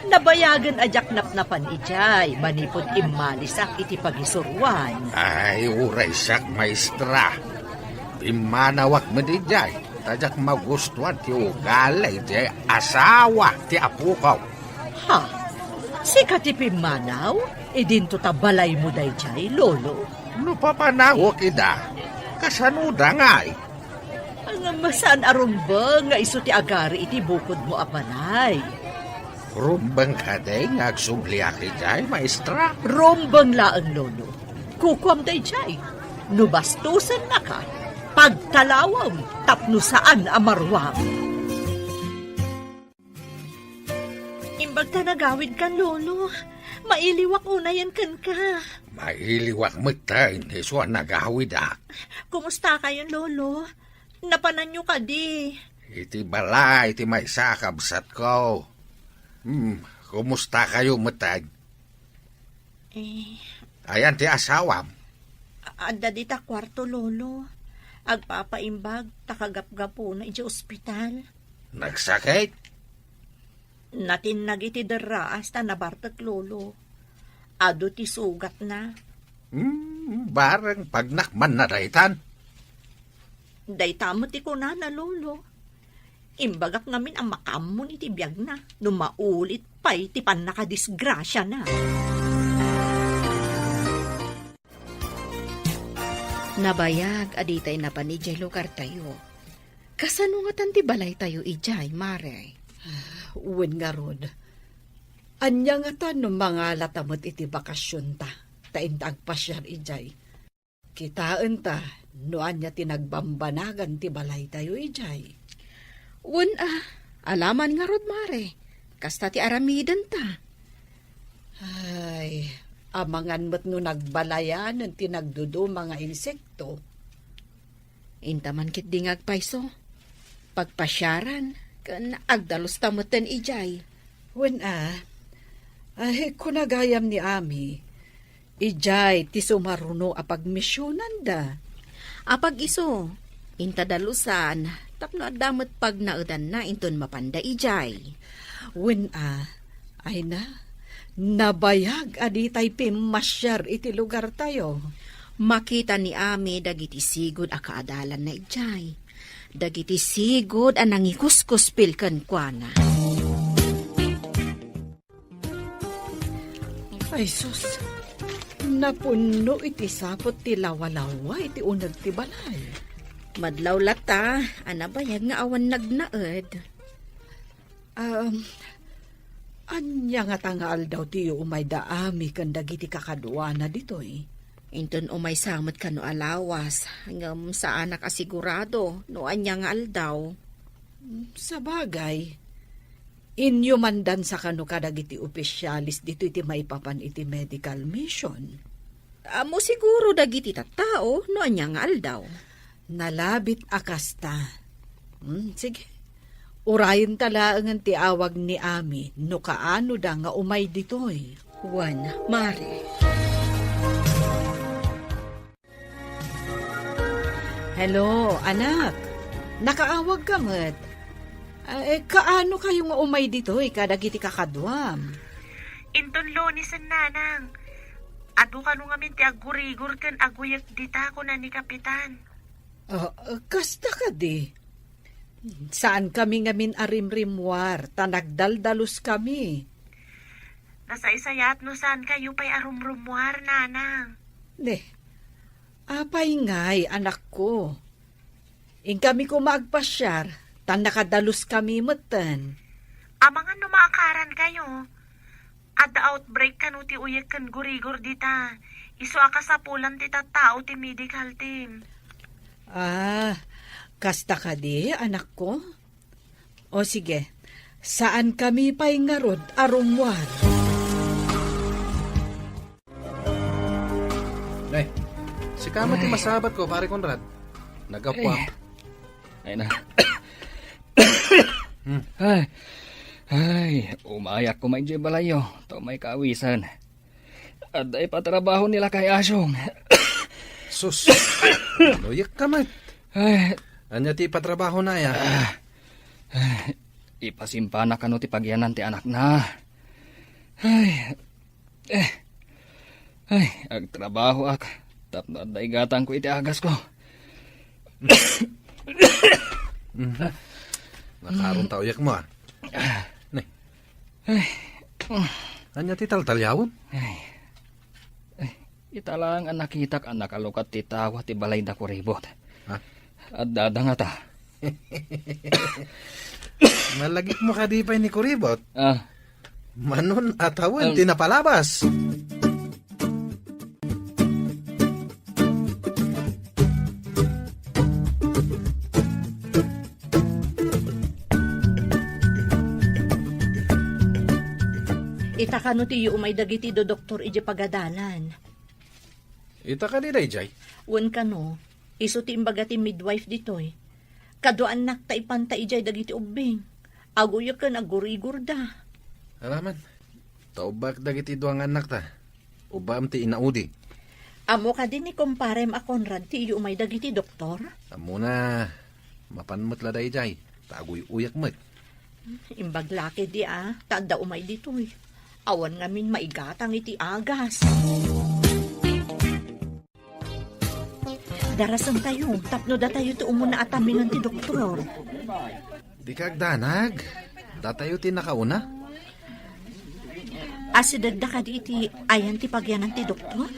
Nabayagen a diak napnapan idiay manipud immalisak iti pagisuroan. Ay, uray siak, maestra. Pimmanawak met idiay, ta diak magustuan ti ugali ti asawa ti apoko. Ha? Sika ti pimmanaw? Idinto ta balaymo daydiay, Lolo? No papanawek ida, kasanoda ngay? Ngem saan a rumbeng nga isu ti agari iti bukodmo a balay. Rumbeng kadi nga agsubliak idiay, maestra? Rumbeng laeng, Lolo. Kukuam daydiay. No bastosennaka, pagtalawem tapno saan a maruam. Imbag ta nagawidkan, Lolo. Mailiwak unayen kenka. Mailiwak metten isu a nagawidak. Kumustakayon, Lolo? Napananyo kadi? Iti balay ti maysa a kabsatko. Hmm, kumustakayo metten? Eh. Ayan ti asawam? A-, adda dita kuarto, Lolo. Agpapaimbag ta kagapgapuna idiay ospital. Nagsakit? Natinnag iti derraas ta nabartek, Lolo. Adu ti sugatna. Hmm, bareng pagnakmanna daytan. Dayta met ti kunana, Lolo. Imbagak ngamin a makaammon iti biagna no maulit pay ti pannakadisgrasiana. Nabayag a ditay napan idiay lugartayo. Kasano ngatan ti balaytayo idiay, Mare? Wen ngarud, ania ngatan no mangalata met iti bakasionta, ta inta agpasiar idiay? Kitaenta no ania ti nagbambanagan ti balaytayo idiay. Wen a, alaman ngarud, Mare. Kasta ti aramidenta. Ay, amangan met no nagbalayanen ti nagduduma nga insekto. Inta man ketdi nga agpayso. Pagpasiaran, ken agdalusta metten idiay. Wen a, ay, kuna gayam ni Ami, idiay ti sumaruno a pagmisionanda. Apag isu, inta dalusan, tapno adda met pagnaedanna inton mapanda idiay. Wen a, ay na, nabayag a ditay pimmasiar iti lugartayo. Makita ni Ami dagiti sigud a kaadalanna idiay. Dagiti sigud a nangikuskuspil kenkuana. Ay, sus. Napunno iti saput ti lawalawa iti uneg ti balay. Madlaw latta a nabayag nga awan nagnaed. Um, ania ngata nga aldaw ti umayda Ami ken dagiti kakaduana ditoy? Inton umaysa met kano a lawas, ngem saanak a sigurado no ania nga aldaw. Sabagay, inyumandansa kano kadagiti opisialis ditoy ti maipapan iti medical mission. Ammo siguro dagiti tattao no ania nga aldaw. Nalabit a kasta. Hmm, sige. Urayenta laengen ti awag ni Ami no kaanoda nga umay ditoy. Wen, Mare. Hello, anak. Nakaawagka met. Ah, eh, kaano kayo nga umay ditoy kadagiti kakaduam? Inton Lunes, nanang. Adu kano ngamin ti aggurigor ken aguyek dita, kuna ni Kapitan. Ah, kasta kadi. Saan kami ngamin a rimrimmuar, ta nagdaldalus kami. Nasaysayaat no saan kayo pay a rumrummuar, nanang. Ne, apay ngay, anakko? Inkami koma agpasiar, ta nakadalus kami metten. Amangan no maakaran kayo. Adda outbreak kano ti uyek ken gurigor dita. Isu a kasapulan ti tattao ti medical team. Ah, kasta kadi, anakko? O sige, saan kami pay ngarud a rummuar. Ay, sika met ti masabat ko, Pare Conrad. Nagapuak. Ay. Ay na. Hmm. Ay. Ay, umayak koma idiay balayyo. Ta umay kaawisen. Adda ipatrabaho ni Lakay Asyong. Sus, naluyek ka met. Ay. Ania ti ipatrabahona, aya? Ah. Ay, ipasimpana kano ti pagyanan ti anakna. Ay. Eh. Ay, agtrabahoak. Tapno adda igatangko iti agasko. Mhm. Nakaron ta uyekmo, a. Ne. Ay. Ania ti taltaliawem? Ay. Ay, ita laeng a nakitak a nakalukat ti tawa ti balay da Kuribot. Ha? Addada ngata. Nalagipmo kadi pay ni Kuribot? Ah. Manon a tawen ti napalabas. Ta kano ti umay dagiti do doktor iti pagadalan? Ita kadi dayjay? Wen kano, isu ti imbaga ti midwife ditoy. Kaduaannak ta ipanta idiay dagiti ubbing. Aguyek ken aggurigorda. Alaman, ta ubbak dagiti dua nga annakta. Ubbaem ti inaudi. Ammo kadi ni kumparem a Conrad ti umay dagiti doktor? Ammona, mapan met la dayjay, ta aguy-uyak met. Imbag la ketdi a, ta adda umay ditoy. Awan ngamin maigatang iti agas. Darasentayo, tapno datayo ti umuna a tammingan ti doktor. Dika agdanag. Datayo ti nakauna. Asidegda kadi iti ayan ti pagyanan ti doktor?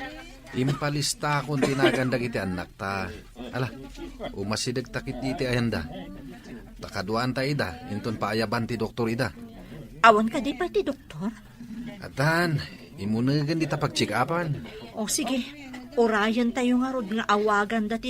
Impalistakon ti nagan dagiti annakta. Ala, umasidegta ketdi iti ayanda. Ta kaduaanta ida, inton paayaban ti doktor ida. Awan kadi pay ti doktor? Addan, imunegen dita pagcheck-upan. O sige, urayentayo ngarud nga awaganda ti